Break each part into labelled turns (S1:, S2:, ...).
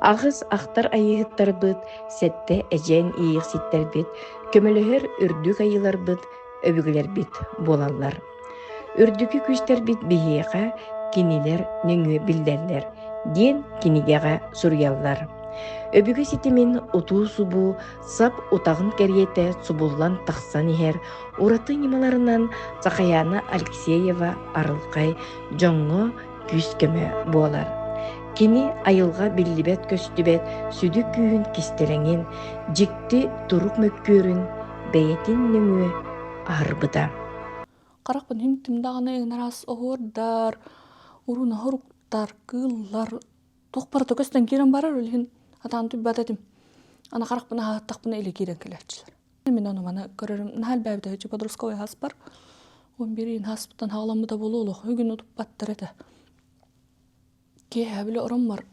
S1: Аҕыс ахтар айыыһыттарбыт, сэттэ эдьээн иэйэхситтэрбит, көмөлөһөр үрдүк айыыларбыт, өбүгэлэрбит буолаллар. Үрдүкү күүстэрбит биһиэхэ кинилэр нөҥүө биллэллэр диэн кинигэҕэ суруйаллар. Өбүгэ ситимин утуу-субуу сап утаҕын кэриэтэ субуллан тахсан иһэр ураты ньымаларынан Сахаяна Алексеева арылхай дьоҥҥо күүс-көмө буолар. Кини айылҕа биллибэт-көстүбэт сүдү күүһүн кистэлэҥин, дьикти турук мөккүөрүн бэйэтин нөҥүө аһарбыта.
S2: Харахпын иһиттим даҕаны араас оһуордар, уруна хоруктар, кыыллар туох барыта көстөн киирэн барар ол иһин атаан түйбэт этим. Аны харахпын аһааттахпына илэ киирэн кэлээччилэр. Мин ону маны көрөрүм наһаа элбээбитэ үчү подростковый хаспар. Он биирин хаспыттан хаҕаламмыта буолуо олох үгүн утуппаттар этэ. Киэһэ били ороммор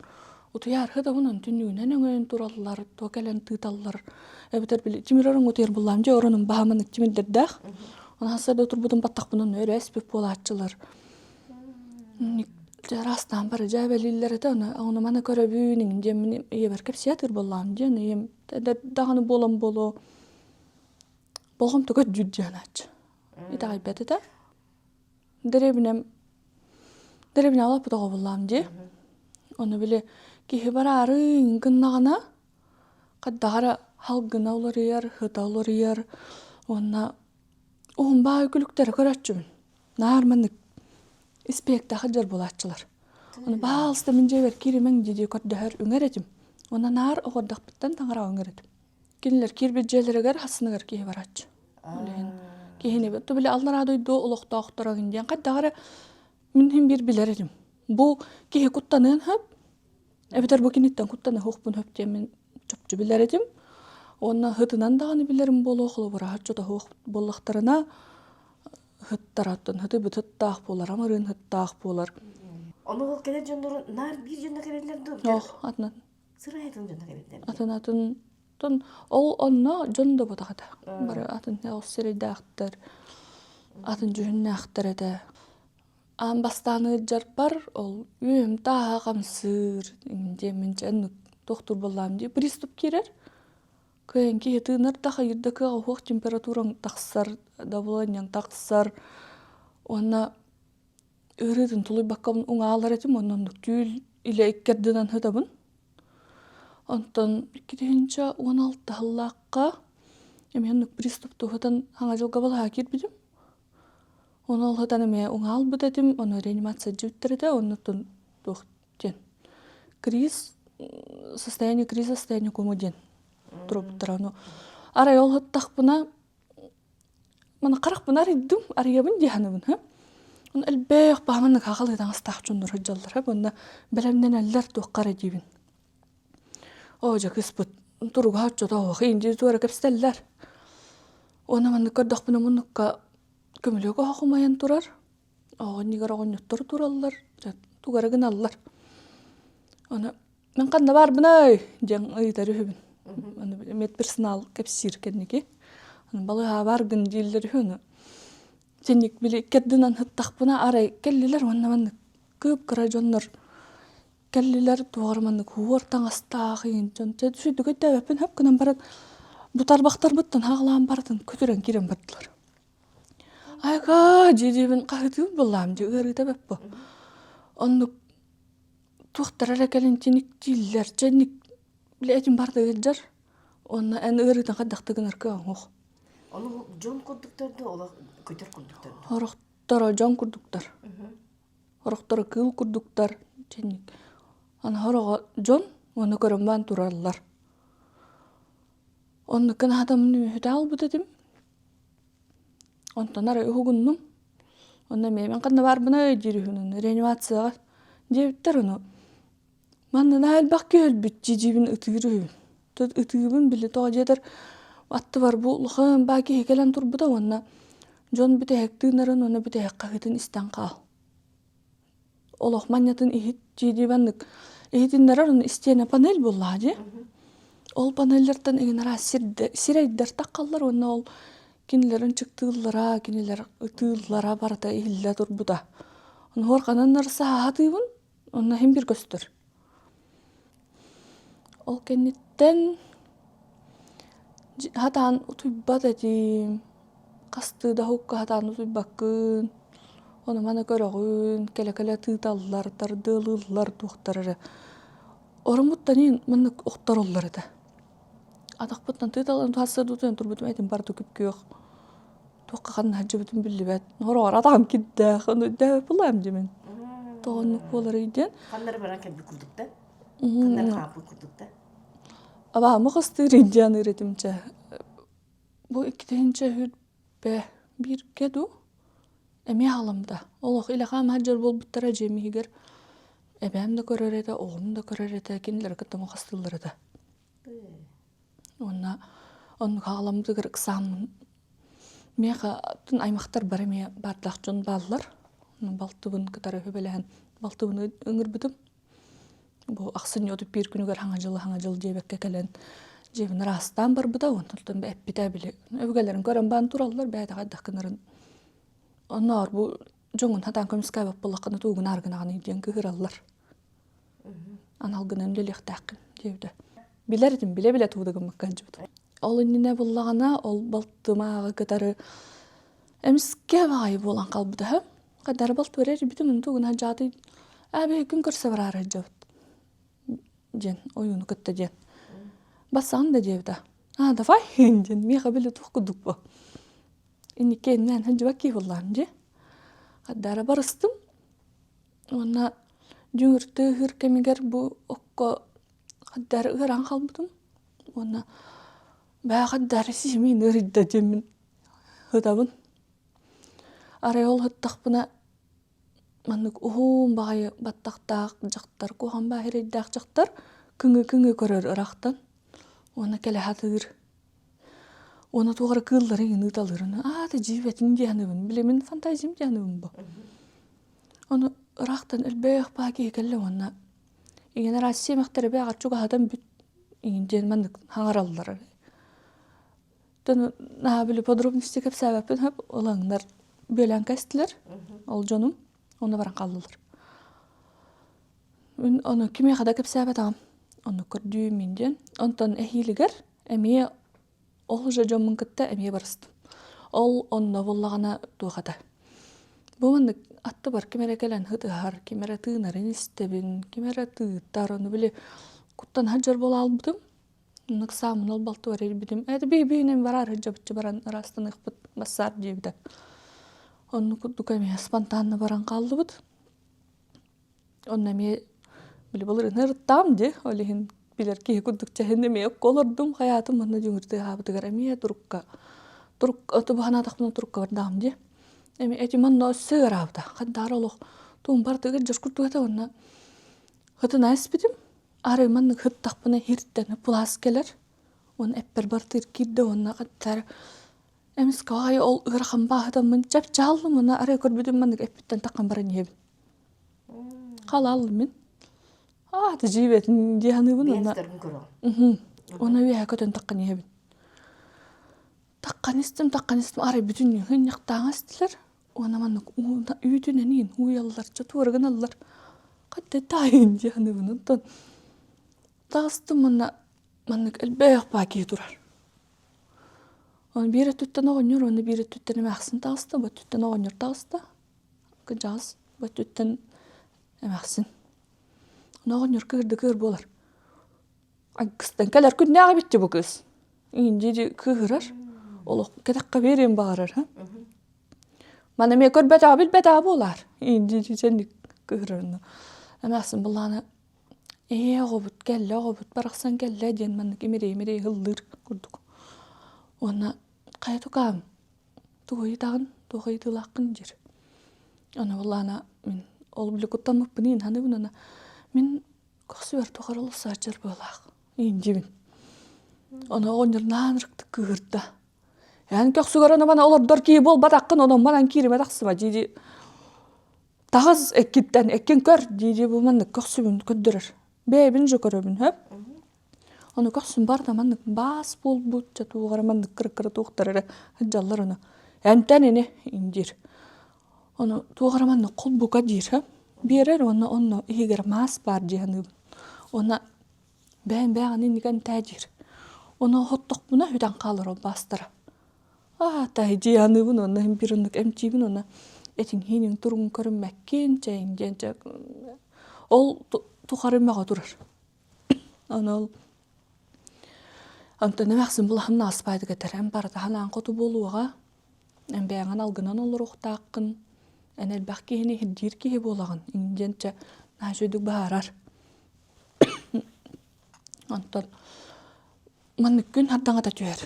S2: утуйаарһы да онон түннүгүнэн өҥөйөн тураллар, туо кэлэн тыыталлар. Эбэтэр били тимир ороҥҥо утуйар буллаам дьэ оронум баһаманык тимирдэрдээх. Онон хасса да утурбутум баттахпын онно өрө эспит буолааччылар. Араастаан бары дьээбэлииллэр этэ, ону ону маны көрөбүн иҥин диэммин ийэбэр кэпсээтир буоллаҕым диэн ийэм даҕаны буолан буолуо болҕомто көрдүүр диэн ааччы. Итэҕэйбэт этэ. Дэриэбинэм дэриэбинэ олоппут оҕо буоллаҕым дии. Ону били киһи бараары гыннаҕына хайдах эрэ халгына уларыйар, сыта уларыйар уонна уһун баай күлүктэри көрөөччүбүн. Наар маннык испиэктээх сылдьар буолааччылар. Ону баалыста мин дьиэбэр кииримэҥ дии дии көрдөһөр үҥэр этим. Уонна наар оҕордохпуттан таҥараҕа үҥэр этим. Кинилэр киирбит дьиэлэригэр хассыныгар киһи барааччы. Ол иһин киһини ту били аллараа дойду олохтоохторо диэн хайдах эрэ мин иһин биир билэр этим. Бу киһи куттаныан сөп, эбэтэр бу киниттэн куттаныһыахпын сөп диэн мин чопчу билэр этим. Уонна һытынан даҕаны билэрим буолуо, холобура чотоһуох буоллахтарына һыттар оттон һыты бытыттаах буолар, амырыын һыттаах буолар.
S1: Ону ол кэлэр дьоннору наар биир дьонно кэлэллэр дуо?
S2: Суох, атын
S1: Сырай атын дьонно кэлэллэр.
S2: Атын атын тон ол онно дьон да ботах этэ. Бары атын ол сирэйдээхтэр, атын дьүһүннээхтэр этэ. Аан бастаан ыалдьарбар ол үөм тааһа хамсыыр диэммин дьэ оннук туохтуур буоллаҕым дии приступ киирэр. Кыайан киһи тыынар да хайыыр да кыаҕа суох температураҥ тахсар, давлениеҥ тахсар уонна ыарыытын тулуйбаккабын уҥаалар этим уонна оннук түүл илэ иккэрдинэн сытабын. Онтон 2016 сыллаахха эмиэ оннук приступ туһутан хаҥа дьылга балаһа киирбитим. Ону ол сытан эмиэ уҥаалбыт этим, ону реанимация дьиэбиттэр этэ, оннуттан туох диэн криз состояние криза состояние комы диэн туруорбуттара. Ону арай ол сыттахпына маны харахпын арыйдым, арыйабын дии саныыбын һэ. Ону элбэх баһаманнык хаалыы таҥастаах дьоннор сылдьаллар һэ, уонна бэлэмнэнэллэр туохха эрэ диибин. Оо дьэ кыыспыт туруга оччото индии туора кэпсэтэллэр. Уонна маннык көрдөхпүнэ муннукка көмүлүөк оһох умайан турар. Оҕонньугар оҕонньоттор тураллар, тугу эрэ гыналлар. Ону мин ханна баарбыный диэн ыйытар үһүбүн. Ону медперсонал кэпсиир кэнники. Ону балыыһаҕа бааргын дииллэр үһү ону. Синник били иккэрдинэн сыттахпына арай кэллилэр уонна маннык кыып-кыра дьоннор кэллилэр туох эрэ маннык уор таҥастаах иһин дьон дьэ сүрдүк өйдөөбөппүн хөп гынан баран бу тарбахтарбыттан хаҕылаан барытын көтүрэн киирэн бардылар. Айгаа дии-диибин хаһытыыр буоллаам дии ыарыыта бөппө. Оннук туохтара эрэ кэлин тиниктииллэр дьэ инник били этим барыта ыалдьар уонна эн ыарыытын хайдахта гынар кыаҕыҥ суох.
S1: Ону дьон курдуктар да олох көтөр курдуктар да?
S2: Сорохторо дьон курдуктар. Сорохторо кыыл курдуктар дьинник. Аны сороҕо дьон уонна көрөн баран тураллар. Оннук гынаатаммын үөһүтэ аалбыт этим. Онтон арай уһугуннум. Онно эмиэ мин ханна баарбыный диир үһүн реанимацияҕа диэбиттэр ону манна наһаа элбэх киһи өлбүт дии-диибин ытыыр үһүбүн. Ытыыбын били тоҕо диэтэр аттыбар бу улахан баа киһи кэлэн турбута уонна дьон бүтэһик тыынарын уонна бүтэһик хаһыытын истэн хаал. Олох манньатын иһит дии-дии маннык иһитиннэрэр ону истиэнэ панель буоллаҕа дии. Ол панеллэртэн игин араас сирэйдэр таххаллар уонна ол кинилэр ынчыктыыллара, кинилэр ытыыллара барыта иһиллэ турбута. Ону хуорҕанан саһаатыыбын, онно иһин бир көстөр. Ол кэнниттэн сатаан утуйбат этим. Хастыы да уһукка сатаан утуйбаккын. Ону-маны көрөҕүн, кэлэ-кэлэ тыыталлар, тардыалыыллар туохтар эрэ. Ороммуттан иһин маннык охтороллор этэ. Атахпыттан тыыталлан сарсыарда утуйан турбутум этим барыта күп-күөх. Туохха ханна сылдьыбытым биллибэт. Хороҕор атаҕым кирдээх, ону өйдөөбөт буолаам дьимин. Тоҕо оннук буоларый диэн.
S1: Ханнары баран кэлбит курдук да? Ханнары хаалбыт курдук да?
S2: Абаамы хастыыр индианыыр этим чэ. Бу иккитинчи үһүрбэ бииргэ дуу эмиэ халамда. Олох илэхаам сылдьар буолбуттара дьиэм иһигэр эбээм да көрөр этэ, оҕом да көрөр этэ, кинилэри кытта хастыыллар этэ. Уонна оннук хаҕаламмытыгар ыксааммын миэхэ атын аймахтар бары эмиэ баардаах дьон бааллар. Балтыбын кытары үбэлэһэн балтыбын ыҥырбытым. Бу ахсынньы 31 күнүгэр хаҥа дьыл хаҥа дьыл диэбэккэ кэлэн дьиэбин ыраастаан барбыта онтон эппитэ били өбүгэлэрин көрөн баран тураллар бэйэтэ хайдах гынарын онноор бу дьоҥун сатаан көмүскээбэт буоллаххына туугун ааргынаҕыный диэн кыһыраллар анал гынан үлэлиэхтээххин диэбитэ. Билэр этим, билэ-билэ тугу да гыммакка сылдьыбытым. Ол иннинэ буллаҕына, ол балтым ааҕы кытары эмискэ баҕайы буолан хаалбыта. Хадары балт берер бүтүм онту гына дьааты аа күн көрсө бараары сылдьабыт диэн ойууну кытта диэн. Бассаҕын да диэбитэ. Аа давай диэн миэхэ били туох курдук бу. Инникке иннээн сылдьыбат киһи буоллаҕым дии. Хаддара барыстым. Уонна дьүҥүртүү кэмигэр бу окко хаддары ыараан хаалбытым уонна бээ хаддары сиэмиин ыарыйда диэммин ытабын. Арай ол ыттахпына маннык уһун баҕайы баттахтаах дьахтар, куһаҕан баҕайы эрэйдээх дьахтар кыҥыы-кыҥыы көрөр ыраахтан уонна кэлэ сатыыр. Уонна туох эрэ кыыллары иҥин ыыталыырын аата дьиибэтин дии саныыбын, били мин фантазиям дии саныыбын бу. Ону ыраахтан элбэх баа киһи кэллэ уонна иҥин араас сиэмэхтэри бээҕэр чугаһатан бүт иҥин диэн маннык хаҥараллар. Тон наһаа били подробности кэпсээбэппин хөп ылаҥнар бүөлээн кэстилэр ол дьонум онно баран хааллылар. Мин ону кимиэхэ да кэпсээбэтэҕим. Онно көрдүүм мин диэн. Онтон эһиилигэр эмиэ ол уже дьоммун кытта эмиэ барыстым. Ол онно буллаҕына туох этэ. Бу маннык аттыбар ким эрэ кэлэн ытыһар, ким эрэ тыынарын истэбин, ким эрэ тыытар, ону били куттан сылдьар буола албытым. Оннук саамын ол балтыбар ирбитим. Это бии-биинэн бараар сылдьабыччы баран ыраастаныахпыт бассаар диэбитэ. Оннук курдук эмиэ спонтанно баран хааллыбыт. Онно эмиэ били былырыын ырыттаам дии, ол иһин билэр киһи курдук чэһин эмиэ окко олордум, хайаатым уонна дьүҥүртыаһаабытыгар эмиэ турукка турук тубаһанаатахпына турукка бардаҕым дии. Эмиэ этим онно өссө ыараабыта. Хандаары олох туум бартыгар дьоркур курдук уонна хытына испитим. Арай маннык хыттахпына хиртэн пулаас кэлэр. Уонна эппэр бартыыр киирдэ уонна хаттар эмискэ аайы ол ыарахан бааһытаммын чапчааллым уонна арай көрбүтүм маннык эппиттэн таххан баран иһэбин. Халааллым мин. Аата дьиибэтин дии саныыбын уонна уонна үөһэ көтөн таххан иһэбин. Таххан истим, таххан истим, арай бүтүн ынньахтааҥа истилэр. Уонна маннык үүтүнэн иин ууйаллар, чотуора гыналлар. Хатта таайын дии саныыбын. Онтон таҕыстым уонна маннык элбэх баа киһи турар. Оны биир өттүттэн оҕонньор, уонна биир өттүттэн эмээхсин таҕыста, бу өттүттэн оҕонньор таҕыста. Кырдьаҕас бу өттүттэн эмээхсин. Ону оҕонньор кыырды кыыр буолар. Айгыстан кэлэр күннээҕи битти бу кыыс. Иин кыыһырар. Олох кэтэххэ биэриэн баҕарар. Маны эмиэ көрбөтөҕө билбэтэҕэ буолаар. Иин дии кыыһырар. Эмээхсин былаана ээ оҕобут кэллэ оҕобут барахсан кэллэ диэн маннык имирий-имирий ыллыыр курдук. Уонна хайа тукаам тугу ыйытаҕын, туох ыйытыылааххын диир. Аны буоллаҕына мин ол били куттаммыппын иин саныыбын уонна мин көхсүбэр туох эрэ олус саадьар быалаах иин диибин. Ону оҕонньор наан ырыктык кыыһырда. Эн көхсүгэр ону маны олордор киһи буолбатаххын, онон манан кииримэ тахсыма дии-дии таҕыс эккиттэн эккин көр дии-дии бу маннык көхсүбүн көрдөрөр. Бэйэбин же көрөбүн хөп. Ону көхсүм барда маннык баас буолбут, чэ туох эрэ маннык кыра-кыра туохтар эрэ сылдьаллар ону. Эмтэн ини диир. Ону туох эрэ маннык холбука диир. Биэрэр уонна онно иһигэр маас баар дии саныыбын. Уонна Бэйэм бэйэҕин инники эмтээ диир. Ону оһоттохпуна сүтэн хаалар ол баастара. Аа, таһдьи аныыбын уонна биир оннук эмтиибин уонна этиҥ-ииниҥ туругун көрүммэккин, чэйиҥ диэн чэ ол тухары мөҕө турар. Аны ол онтон эмээхсин булаһын ааспаайдык этэр эн барыта ханаан хоту буолуоҕа, эн бэйэҕин алгынан олоруохтааххын, эн элбэх киһини ирдиир киһи буолаҕын диэн чэ наһаа үчүгэйдик быһаарар. Онтон маннык күн хардаҥата түһэр.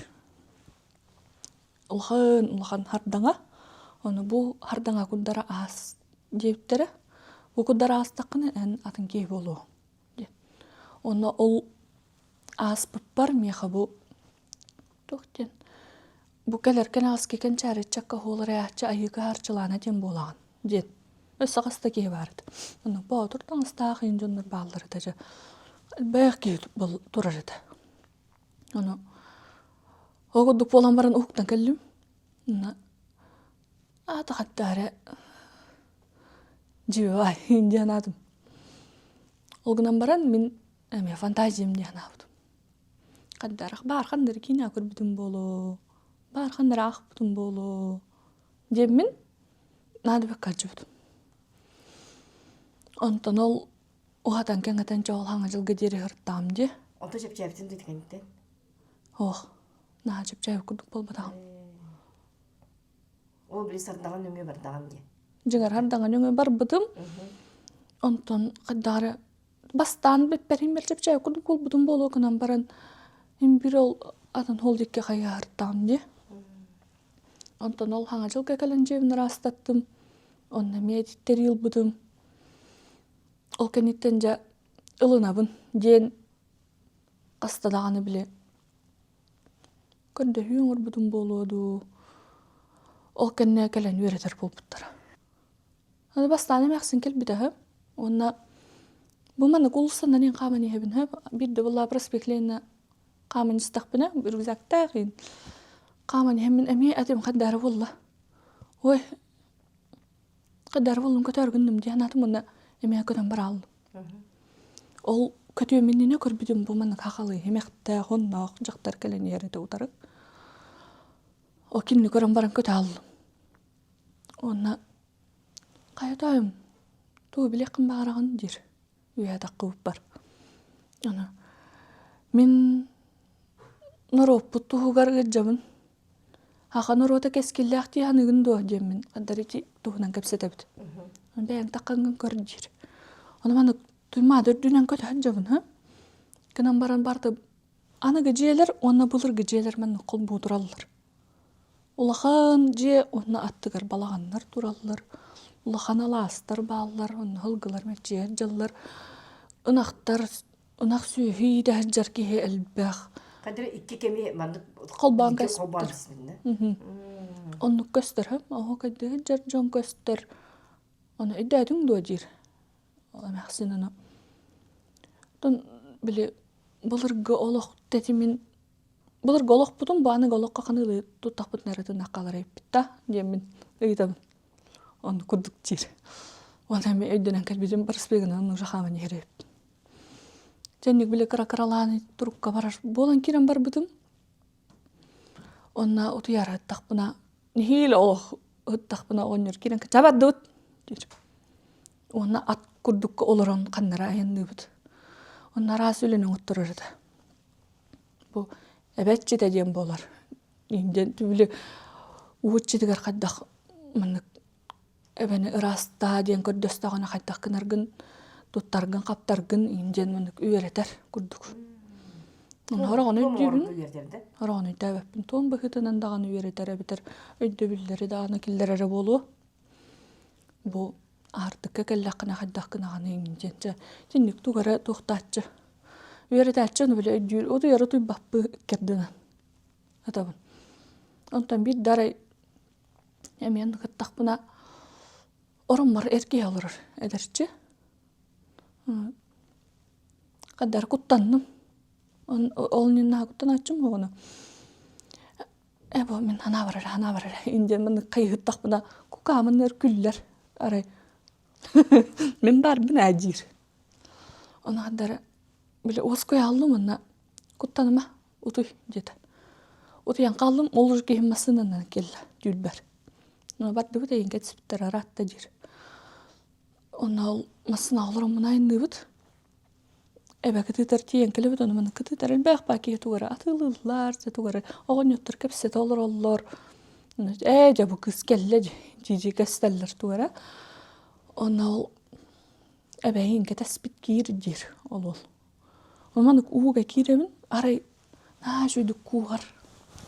S2: Улахан улахан хардаҥа. Ону бу хардаҥа курдара аас диэбиттэрэ. Бу курдара аастаххына эн атын киһи буолуоҥ диэн. Онно ол ааспыппар миэхэ бу туох диэн бу кэлэр кэнэҕэски кэнчээриччэккэ оһуоларайааччы айыыка харчылаана диэн буолаҕын диэн өссө хас да киһи баар этэ. Онно боотур таҥастаах иин дьоннор бааллар этэ дьэ элбэх киһи турар этэ. Ону ол курдук буолан баран уһуктан кэллим. Онно аата хатта эрэ дьиибэ диэн аатым. Ол гынан баран мин эмиэ фантазиям диэн аабытым. Хандарах баар ханнары киинэ көрбүтүм буолуо, баар ханнары аахпытым буолуо диэммин наадыбакка сылдьыбытым. Онтон ол уһатан кэҥэтэн чоҕул хаҥа дьылга диэри сырыттаҕым дии.
S1: Онто чэпчээбитин дуу кэнниттэн?
S2: Ох, наһаа чэпчээбит курдук буолбатаҕым.
S1: Ол били сардаҕа нөҥүө бардаҕым дии.
S2: Дьиҥэр сардаҥа нөҥүө барбытым. Онтон хайдах эрэ бастаан бүппэрин чэпчээбит курдук буолбутум буолуо гынан баран имбир ол атын ол диэки хайыһартаҕым дии. Онтон ол хаҥа дьылга кэлэн дьиэбин ыраастаттым. Онно эмиэ этиттэри ылбытым. Ол кэнниттэн дьэ ылынабын диэн хаста даҕаны били көрдөһүү оҥорбутум буолуо дуу. Ол кэннэ кэлэн үөрэтэр буолбуттара. Аны бастаан эмээхсин кэлбитэ үһү. Уонна бу маннык уулуссанан иһэн хааман иһэбин үһү. Биирдэ буолла проспект Ленина хааман истэхпинэ рюкзактаах иин хааман иһэммин эмиэ этим хаддаары буолла. Ой, хаддаары буоллум көтөөр гынным дии санаатым уонна эмиэ көтөн барааллым. Ол көтүөм иннинэ көрбүтүм бу маннык хахалыы эмэхтээх, онноох дьахтар кэлэн иһэр этэ утары. Ол кинини көрөн баран көтө ааллым. Уонна хайа тоойум, тугу билиэххин баҕараҕын диир үөһэ таххыбыппар. Аны мин норуоппут туһугар ыалдьабын. Аха норуота кэскиллээх дии саныыгын дуо диэммин хандар ити туһунан кэпсэтэбит. Бэйэҥ таххаҥҥын көр диир. Ону маннык туймаада үрдүнэн көтө сылдьабын һы. Гынан баран барыта аныгы дьиэлэр уонна былыргы дьиэлэр маннык холбуу тураллар. Улахан дьиэ уонна аттыгар балаҕаннар тураллар, улахан алаастар бааллар, онно сылгылар мэччийэр дьыллар, ынахтар, ынах сүөһү иитэ сылдьар киһи элбэх.
S1: Хадыр икки кэми маннык
S2: Холбоон
S1: холбоон
S2: көстөр. Оннук көстөр, оһо кэйдэ сылдьар дьон көстөр. Ону өйдөөтүҥ дуо диир. Ол эмээхсин ону. Оттон били былыргы олох тэтимин Былыргы олохпутун бу аныгы олоххо ханыылыы туттахпытына эрэ тыынаххалара эппит да диэммин ыйытабын. Оннук курдук диир. Уонна эмиэ өйдөнөн кэлбитим проспегынан уже хааман иһэр эбиппин. Дьэнник били кыра-кыралаан турукка барар буолан киирэн барбытым. Онно утуйар ыттахпына нэһиилэ олох ыттахпына оҕонньор киирэн чабардыбыт диир. Уонна ат курдукка олорон ханнара айанныыбыт. Онно араас үлэни оҥотторор этэ. Бу эбэччитэ диэн буолар. Диэн били уу иччитигэр хайдах маннык эбэни ыраастаа диэн көрдөстөҕүнэ хайдах гынаргын туттаргын хаптаргын диэн маннык үөрэтэр курдук. Хороҕону өйдүүбүн. Хороҕону өйдөөбөппүн. Туом быһыытынан даҕаны үөрэтэр эбэтэр өйдөбүллэри даҕаны киллэрэрэ буолуо. Бу аартыкка кэллэххинэ хайдах гынаҕыный диэн дьэ итинник тугу эрэ туохтааччы үөрэтээччи ону били өйдүүр утуйары утуйбаппы иккэрдинэн атабын онтон биир да арай эмиэ кыттахпына ороммор эр киһи олорор эдэрчи хаддар куттанным ол иннинэ куттанааччым оҕону Ээ бу мин санаабар эрэ санаабар эрэ индиан маннык хайыһыттахпына кукаамын күллэр арай мин баарбын ээ диир. Ону хардары Били уоскуйа ааллым уонна куттаныма, утуй диэтэ. Утуйан хааллым, ол уже киһим массыынанан кэллэ түүрбэр. Бардыбыт эйин кэтиспиттэр араатта диир. Онно ол массыына олороммун айанныыбыт. Эбэ кытыытар тиийэн кэлэбит, ону маны кытыытар элбэх баа киһи тугу эрэ атыылыыллар, дьэ тугу эрэ оҕонньоттор кэпсэтэ олороллор. Ээ дьэ бу кыыс кэллэ дии дии кэстэллэр тугу эрэ. Онно ол эбэйин кэтэспит киир диир ол уол. Маннык ууга киирэбин, арай наһаа үчүгэйдик кууһар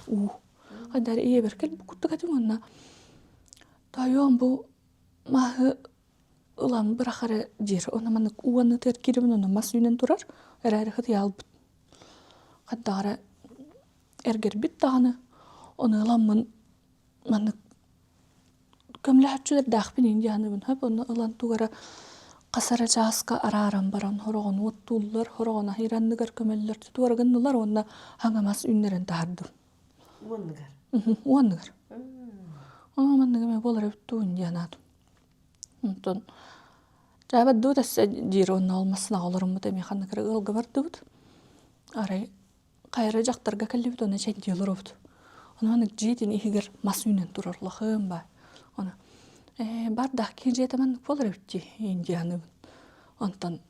S2: уу. Хайдах эрэ ийэбэр кэлбит курдук этим уонна тоойуом бу маһы ылан бырах эрэ диир. Онно маннык уу аннытыгар киирэбин, онно мас үүнэн турар, эрээри хытыйаалбыт. Хайдах эрэ эргэрбит даҕаны, ону ыламмын маннык көмөлөһөччүлэрдээхпин иин дьаһаныбын хөп онно ылан тугу эрэ хас эрэ чааска арааран баран хороҕону оттууллар хороҕону аһыыр анныгар көмөллөр туора гыннылар уонна хаҥамас үүннэрэн таһардым
S1: Уонныгар.
S2: Уонныгар. Онон маннык эмэ буолар эбит дуу диэн анаатым. Онтон дьаабат дуу тасса диир уонна ол массынаҕа олоруммут эмиэ ханнык эрэ ыалга бардыбыт. Арай хайа дьахтарга кэллибит уонна чэйдии олоробут. Ону маннык дьиэтин иһигэр мас үүнэн турар улахан баар. Ону ээ бардаах киһи дьиэтэ маннык буолар эбит дии индианыбын. Онтон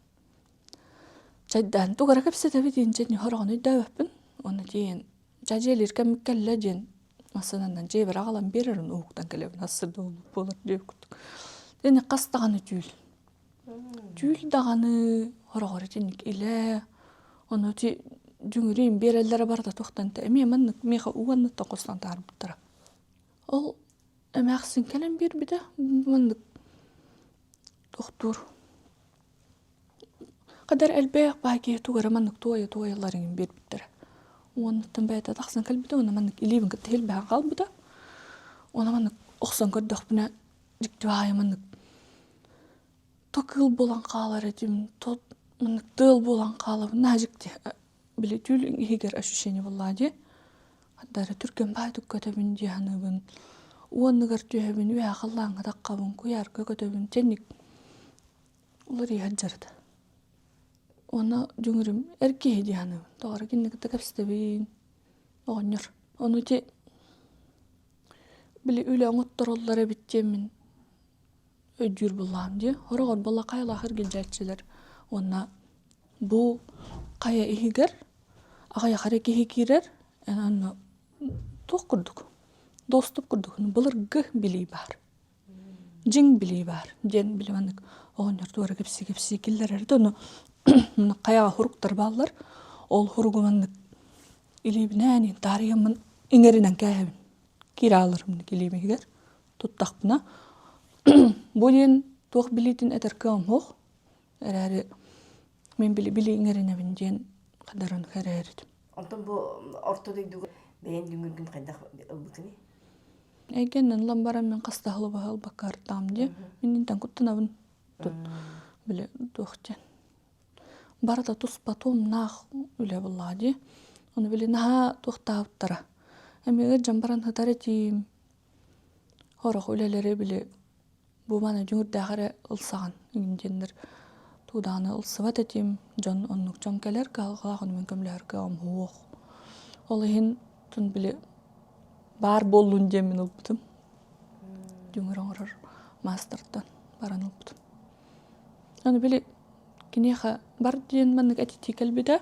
S2: чайдаан тугу эрэ кэпсэтэбит инчэ хороҕону өйдөөбөппүн. Уонна тиийэн дьэ дьиэлиир кэммит кэллэ диэн массыынанан дьиэбэр аҕалан биэрэр уһуктан кэлэбин ассырда буолар диэбит курдук. Ини хас даҕаны түүл Түүл даҕаны хороҕор итинник илэ, ону ити дьүҥүрүйэн биэрэллэрэ барыта туохтан да эмиэ маннык миэхэ уу анныттан хостоон таһаарбыттара. Ол эмээхсин кэлэн биэрбитэ маннык тохтуур. Хадар элбэх баай киһи тугу эрэ маннык туойа-туойаллар иҥин биэрбиттэрэ. Уонуттан бэйэтэ тахсан кэлбитэ уонна маннык илиибин кытта илбэһэн хаалбыта. Уонна маннык охсон көрдөхпүнэ дьикти баайы маннык то кыыл буолан хаалар этим, то маннык тыал буолан хаалабын. Наһаа дьикти били түүл иһигэр ощущение буоллаҕа дии. Хардары түргэн баайдык көтөбүн дии саныыбын. Уонныгар түһэбин, үөһэ халлааҥҥа таххабын, куйаарга көтөбүн. Чэнник уларыйа сылдьарыта. Уонна дьүҥүрүм эр киһи дии саныыбын. Тоҕо эрэ кинини кытта кэпсэтэбин. Оҕонньор. Ону ити били үлэ оҥоттороллор эбит диэммин өйдүүр буоллаҕым дии. Хороҕор буолла хайалаах эргилдьээччилэр уонна бу хайа иһигэр аҕыйах эрэ киһи киирэр онно туох курдук доступ курдук былыргы билии баар дьиҥ билии баар диэн били маннык оҕонньор туора кэпсии-кэпсии киллэрэр да ону хайаҕа хуруктар бааллар ол хуругу маннык илиибинээн таарыйаммын иҥэринэн кээһэбин киирэ ааларым илиим иһигэр туттахпына бу диэн туох билиитин этэр кыаҕым суох эрээри мин били били иҥэринэбин диэн хадаран хэрээритим
S1: Онтон бу орто дойдуга бэйэҥ дүҥүргүн хайдах ылбыкыный?
S2: Эйгэннэн ылан баран мин хас да сылы быһа ылбакка артаам дии. Миннинтэн куттанабын. Тут били туох диэн. Барыта туспа туомнаах үлэ буоллаҕа дии. Ону били наһаа туохтаабыттара. Эмиэ ыалдьан баран сытар этиим. Сорох үлэлэри били бу маны дьүҥүрдээх эрэ ылсаҕын иҥин диэннэр тугу даҕаны ылсыбат этим. Дьон оннук дьон кэлэр кыһалҕалаах ону мин көмөлөһөр кыаҕым суох. Ол иһин тун били баар буоллун диэммин ылбытым. Дьүҥүр оҥорор маастартан баран ылбытым. Аны били киниэхэ бар диэн маннык этитии кэлбитэ.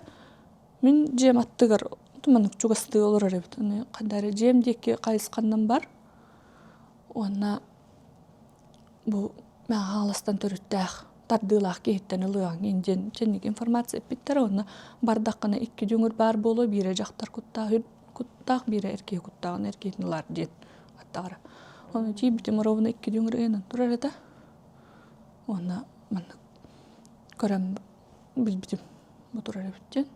S2: Мин дьиэм аттыгар маннык чугастыы олорор эбит. Аны ханна эрэ дьиэм диэки хайысханнан бар. Уонна бу Мэҥэ Хаҥаластан төрүттээх тардыылаах киһиттэн ылыаҥ диэн чэнник информация эппиттэрэ уонна бардаххына икки дьүҥүр баар буолуо биирэ дьахтар куттаах куттаах биирэ эр киһи куттааҕын эр киһитин ылаар диэн аттаҕара. Ону тиийбитим ровно икки дьүҥүр ыйанан турар этэ. Уонна маннык көрөн билбитим бу турар эбит диэн.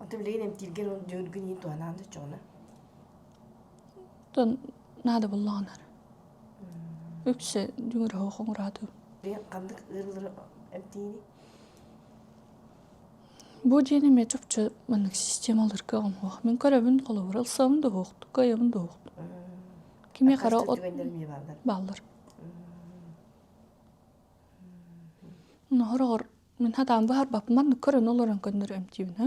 S1: Онтон билигин эмтииргэр дьүҥүргүн иин туһанаан да чоҕуна?
S2: Оттон наада буоллаҕына үксэ дьүҥүр оһох оҥораатым.
S1: Билигин ханнык ыарыылары эмтииний?
S2: Бу диэн эмиэ чопчу маннык системалыыр кыаҕым суох. Мин көрөбүн, холобур, ылсабын да суохтук, кыайабын да суохтук. Кимиэхэ эрэ от
S1: түгэннэр эмиэ бааллар.
S2: Бааллар. Хороҕор Мин хатаан быһарбаппын, маннык көрөн олорон көннөрү эмтиибин, һа.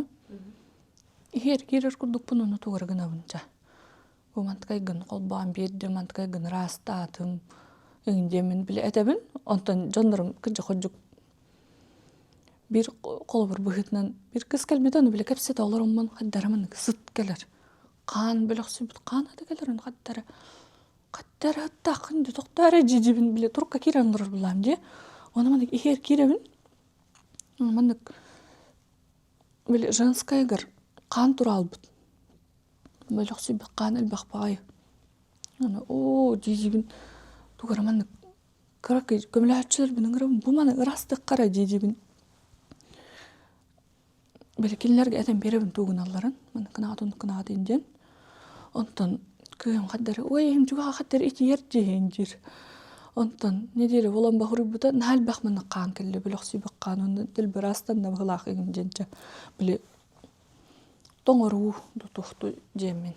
S2: Иһиэр киирэр курдукпун ону тугары гынабын ча. Бу мантыкайгын холбоон биэрдим, мантыкайгын ыраастаатым, эҥин диэммин били этэбин. Онтон дьоннорум кырдьа-хордьук биир холобур быһыытынан биир кыс кэлбитэ, ону били кэпсэтэ олороммун хаддара маннык сыт кэлэр. Хаан бөлөхсүйбүт хаан ата кэлэр, ону хаддара хаттара аттааххын дии тохтоо эрэ дьидьибин били турукка киирэн олорор булаам дии. Ону маннык иһиэр киирэбин. Маннык били женскайгар хаан тураалбыт. Бөлөхсүйбүт хаан элбэх баҕайы. Аны оо дьидьибин тугара маннык кыракый көмөлөһөөччүлэрбин ыҥырабын бу маны ыраастык хара дьидьибин Били кинилэргэ этэн биэрэбин тугуналларын, маны кынаат оннук кынаат диэн. Онтон кыыһым хаддары, ой эһим чугаһа хаттары итийэр дьиһин диир. Онтон неделя буолан баһырыйбыта наһаа элбэх маннык хаан кэллэ бөлөхсүйбүт хаан онно дэлбэраастанна быһылаах игин диэнчэ били тоҥоруу тутуохту диэммин.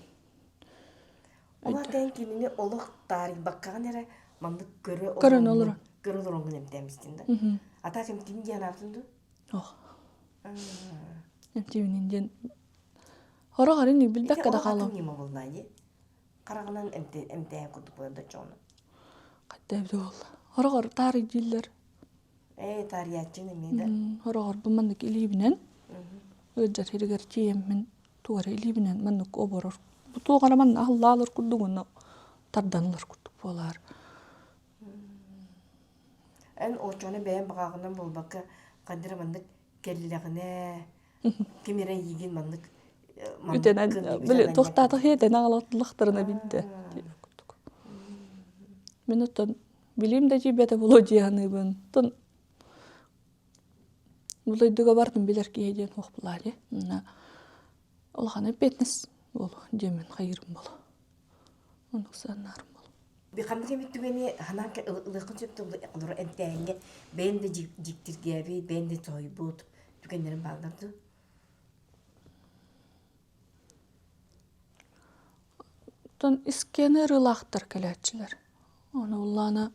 S1: Ол аата кинини олох таарыйбаккаҕын эрэ маннык көрө
S2: Көрөн олорон.
S1: Көрө олороҥҥун эмтээмистин да. А так эмтиин диэн аатын дуу?
S2: Ох. Эмтиибинин диэн Хорох арин билбэккэ да хаалам.
S1: Ньыма булна дии. Хараҕынан эмтээн курдук буолар да чону.
S2: Хайда эбитэ буолла. Хороҕор таарый дииллэр.
S1: Ээ, таарыйааччын эмиэ да.
S2: Хороҕор бу маннык илиибинэн ыалдьар сиригэр тиийэммин туора илиибинэн маннык оборор. Бу туох эрэ манна аһыллаалар курдук уонна тардан ылар курдук буолаар.
S1: Эн оччону бэйэм баҕаҕынан буолбакка, ханна эрэ маннык кэллэҕинэ, ким эрэ эйиигин маннык
S2: Үтэнэн били туохтаатах иэтэн аҕалаттылахтарына билдэ курдук. Мин оттон билиим да тиийбэтэ буолуо дии саныыбын. Оттон бу дойдуга бардым билэр киһи диэн суох буолаа дии. Улахан эппиэтинэс буолуо диэммин хайыырым буолуо. Оннук сыаннаарым буолуо.
S1: Ханнык эмит түгэни ханаан ылыаххын сөп олору эмтээһиҥҥэ бэйэм да дьиктиргээбит, бэйэм да соһуйбут түгэннэрим бааллар дуу?
S2: Оттон искэни ырыылаахтар кэлээччилэр. Ону уллаана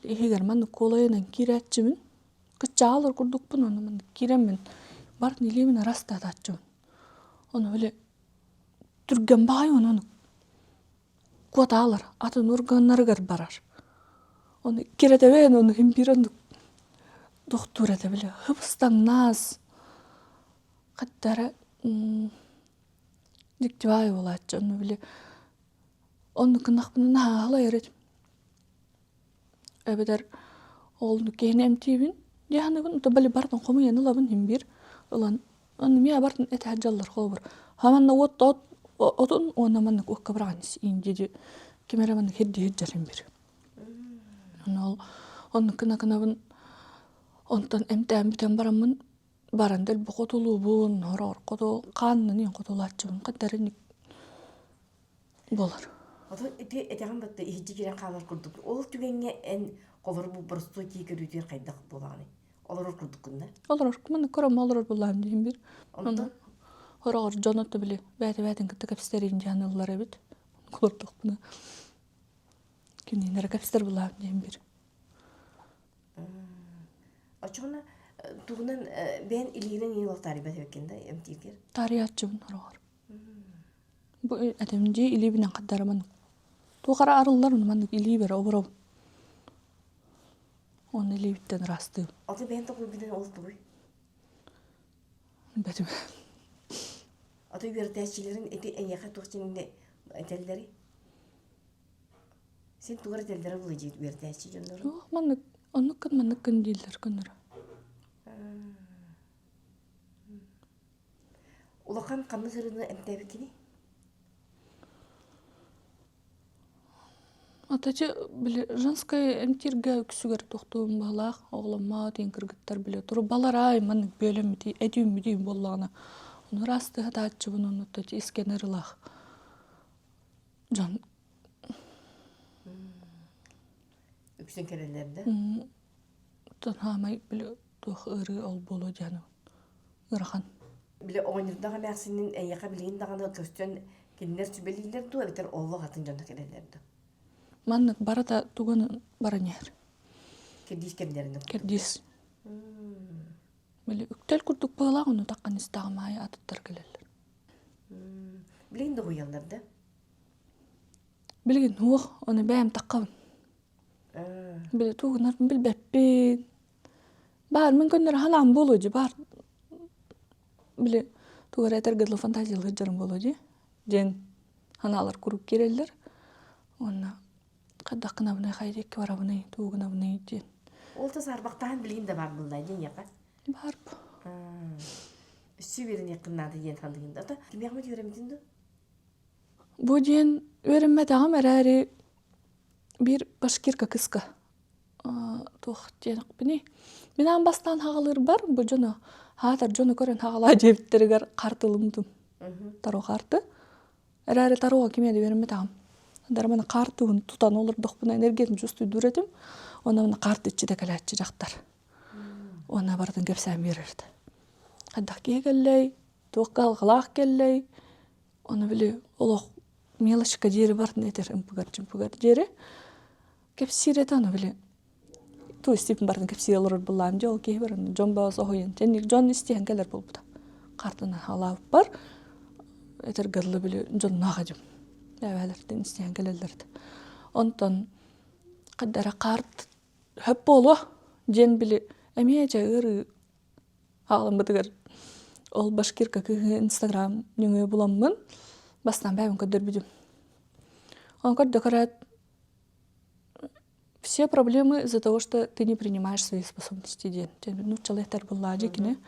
S2: иһигэр маннык куолайынан киирээччибин. Кыччаалар курдукпун, ону маннык киирэммин барын илиибин арастаатааччыбын. Ону били түргэн баҕайы ону куотаалар атын органнарыгар барар. Ону кирэтэбээн ону иһин биир оннук тохтуур этэ били хыбыстаҥнаас хаттара дьиктибаай буолааччы ону били оннук гыннахпына наһаа аһылайар этим. Эбэтэр ол киһини эмтиибин дии саныыбын, то били бартын хомуйан ылабын иһин биир ылан Онно эмиэ абартын этэ дьаллар холобур. Хаманна уот от отун уонна маннык уокка быраҕан индиди ким эрэ маннык хирдиһир дьарым бир. Онно ол оннук гына гынабын онтон эмтээн бүтэн бараммын баран дэлби хотулуубун, хороҕор хоту хааннан иһин хотулааччыбын хаттарыник буолар.
S1: Ото ити этэҕин батта иһирдьи киирэн хаалар курдук. Ол түгэҥҥэ эн холору бу боростуой кии көрүүтүгэр хайдах буолаҕыный? Олорор курдуккун да?
S2: Олорор. Маннык көрөм олорор буллаам диһин бир. Онно хороҕор дьон отто били бээтэ-бээтин кытта кэпсэтэрин диэн ыллар эбит. Олордохпуна кинилэрэ кэпсэтэр булаам диэн бир.
S1: Оччоҕуна тугунан бэйэн илиинэн иин таарыйбат эбиккин да эмтииргэр?
S2: Таарыйааччыбын хороҕор. Бу этим дии илиибинэн хаддарыман туох эрэ арыллар маннык илиибэр оборобун. Уонна илиибиттэн ыраастыыбын.
S1: Аты бэйэн толкуйгунан ол тугуй?
S2: Билбэтим.
S1: Аты үөрэтээччилэрин ити эйиэхэ туох дьиҥнэ этэллэрий? Син тугар этэллэрэ буолуо дии үөрэтээччи дьоннору?
S2: Суох, маннык оннук гын маннык гын дииллэр көннөрү.
S1: Улахан ханнык ырыны эмтээбиккиний?
S2: Атачы били женскай эмтииргэ үксүгэр тохтуум баһылаах оҕоломмоо диэн кыргыттар били турбаларай маннык бүөлэммитий этүүммүтүй буоллаҕына ону ыраастыһатааччыбын оннуттан искэн ырылаах дьон
S1: Үксүн кэлэллэр да?
S2: Оттон хаамай били туох ыарыы ол буолуо диэн ыарахан.
S1: Били оҕонньордоох эмээхсинин эйиэхэ билигин даҕаны көстөн кинилэр сүбэлииллэр дуу эбэтэр олох атын дьонно кэлэллэр дуу?
S2: Маннык барыта тугун баран иһэр.
S1: Кэрдиис кэмнэринэн.
S2: Кэрдиис. Били үктэл курдук быһыылаах ону таххан истэҕим аайы атыттар кэлэллэр.
S1: Билигин да уһуйаллар да?
S2: Билигин уох, ону бэйэм таххабын. Били тугунарбын билбэппин. Баар мин көннөрү ханаам буолуо дии, баар били тугу эрэ этэргэ дылы фантазиялыыр дьарым буолуо дии диэн ханаалар куруук киирэллэр. Уонна хайдах гынабыный, хайа диэки барабыный, тугу гынабыный диэн.
S1: Ол да саарбахтаан билигин да баар буолла дии эйиэхэ?
S2: Баар.
S1: Өссө үөрэниэххин наада диэн саныыгын да. Ото кимиэхэ үөрэммитин дуу?
S2: Бу диэн үөрэммэтэҕим эрээри биир башкирка кыска туох диэхпиний мин аан бастаан хаҕалыырбар бу дьону хаатар дьону көрөн хаҕалаа диэбиттэригэр хаартылымтым таро хаарты эрээри тароҕа кимиэ да үөрэммэтэҕим дараманы хаартыбын тутан олордохпуна энергиятын чувствуйдуур этим онно хаарты иччитэ кэлээччи дьахтар уонна барытын кэпсээн биэрэрт хайдах киһи кэллэй туох кыһалҕалаах кэллэй Ону били олох мелочка диэри барытын этэр ымпыгар-чымпыгар диэри кэпсиир этэ ону били то есть барытын кэпсии олорор былаан дьэ ол киһи баран дьон баас оһуйан тэнник дьон истиһэн кэлэр буолбута хартынан халааппар этэргэ дылы били дьонноох этим эбээлэртэн истиһэн кэлэллэр онтон хаддара карт хөп буолуо диэн били эмиэ дьэ ыарыы Хаалыммытыгар ол башкирка кыыһы Инстаграм нөҥүө буламмын бастаан бэйэбин көрдөрбүтүм. Он көрдө көрөөт все проблемы из-за того, что ты не принимаешь свои способности диэн. Нууччалыы этэр буоллаа дии кини.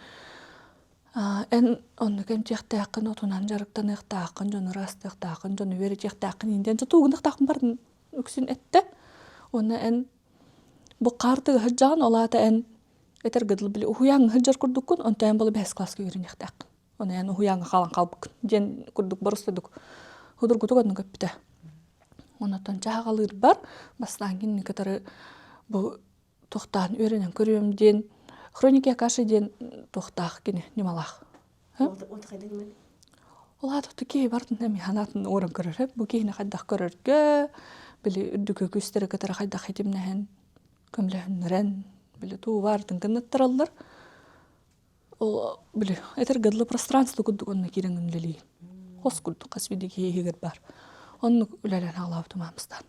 S2: Эн оннук эмтиэхтээххин, отунан дьарыктаныахтааххын, дьону ыраастыахтааххын, дьону үөрэтиэхтээххин иин диэн тутуугунахтааххын барын үксүн эттэ. Уонна эн бу хаартыга сылдьаҕын, ол аата эн Этэргэ дылы били уһуйааҥҥа сылдьар курдуккун, онтон эн буола бэһис класска үөрэниэхтээххин. Ону эн уһуйааҥҥа хаалан хаалбыккын диэн курдук боростуйдук судургутук оннук эппитэ. Онтон чааҕалыырбар бастаан кинини кытары бу туохтаан үөрэнэн көрүөм диэн хроники Акаши диэн туохтаах кини ньымалаах. Ол аата киһи барытын эмиэ санаатын уоран көрөр. Бу киһини хайдах көрөргө, били үрдүкү күүстэри кытары хайдах хитимнэһэн көмөлөһүннэрэн били туу баартын гыннаттараллар ол били этэргэ дылы пространство курдук онно киирэн үлэлиир хос курдук хас биирдии киһи иһигэр баар оннук үлэлээн аҕалаабытым аамыстаан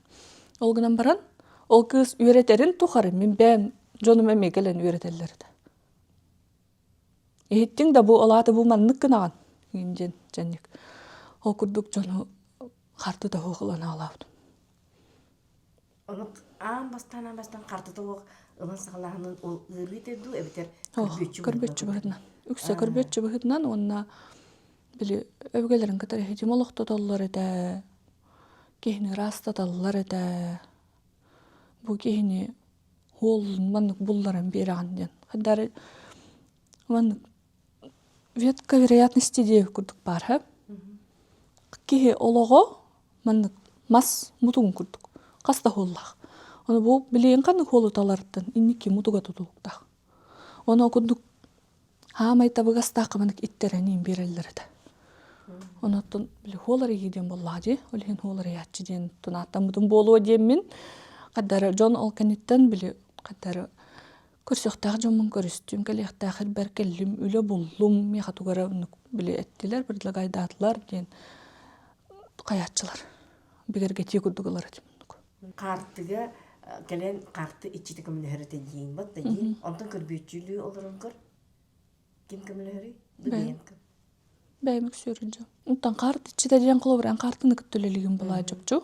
S2: ол гынан баран ол кыыс үөрэтэрин тухары мин бэйэм дьонум эмиэ кэлэн үөрэтэллэр этэ иһиттиҥ да бу ол аата бу маннык гынаҕын диэн дьэнник ол курдук дьону харты тоһуох ылан аҕалаабытым
S1: Ону аан бастаан аан бастаан хартыта суох ылан саҕалааһынын ол ыарыы этэ дуу эбэтэр көрбүөччү
S2: көрбүөччү быһыытынан үксэ көрбүөччү быһыытынан уонна били өбүгэлэрин кытары ситим олохтотоллор этэ киһини ыраастаталлар этэ бу киһини уолун маннык булларан биэрэҕин диэн хайдары маннык ветка вероятности диэбит курдук баар һэ киһи олоҕо маннык мас мутугун курдук хас да хуоллаах. Ону бу билигин ханнык хуолу таларыттан инники мутуга тутулуктаах. Ону курдук хаамай табыгастаах маннык иттэрэн биэрэллэр этэ. Онуттан били хуолар ийи диэн буоллаҕа дии. Ол иһин хуолар ыйааччы диэн тунааттаммытым буолуо диэммин хаддары дьон ол кэнниттэн били хаддары көрсүөхтээх дьоммун көрүстүм, кэлиэхтээх ирбэр кэллим, үлэ буллум, миэхэ тугу эрэ оннук били эттилэр, предлагайдаатылар диэн хайааччылар бигэргэтии курдук ылар этим оннук.
S1: Хаартыга кэлэн хаарты иччитэ көмөлөһөр этэ диин бат да диин. Онтон көрбүөччүлүү олорон көр. Ким көмөлөһөрүй? Бэйэм.
S2: Бэйэм үксүөрүн дьон. Онтон хаарты иччитэ диэн холобура эн хаартыны кытта үлэлигин булаа чопчу.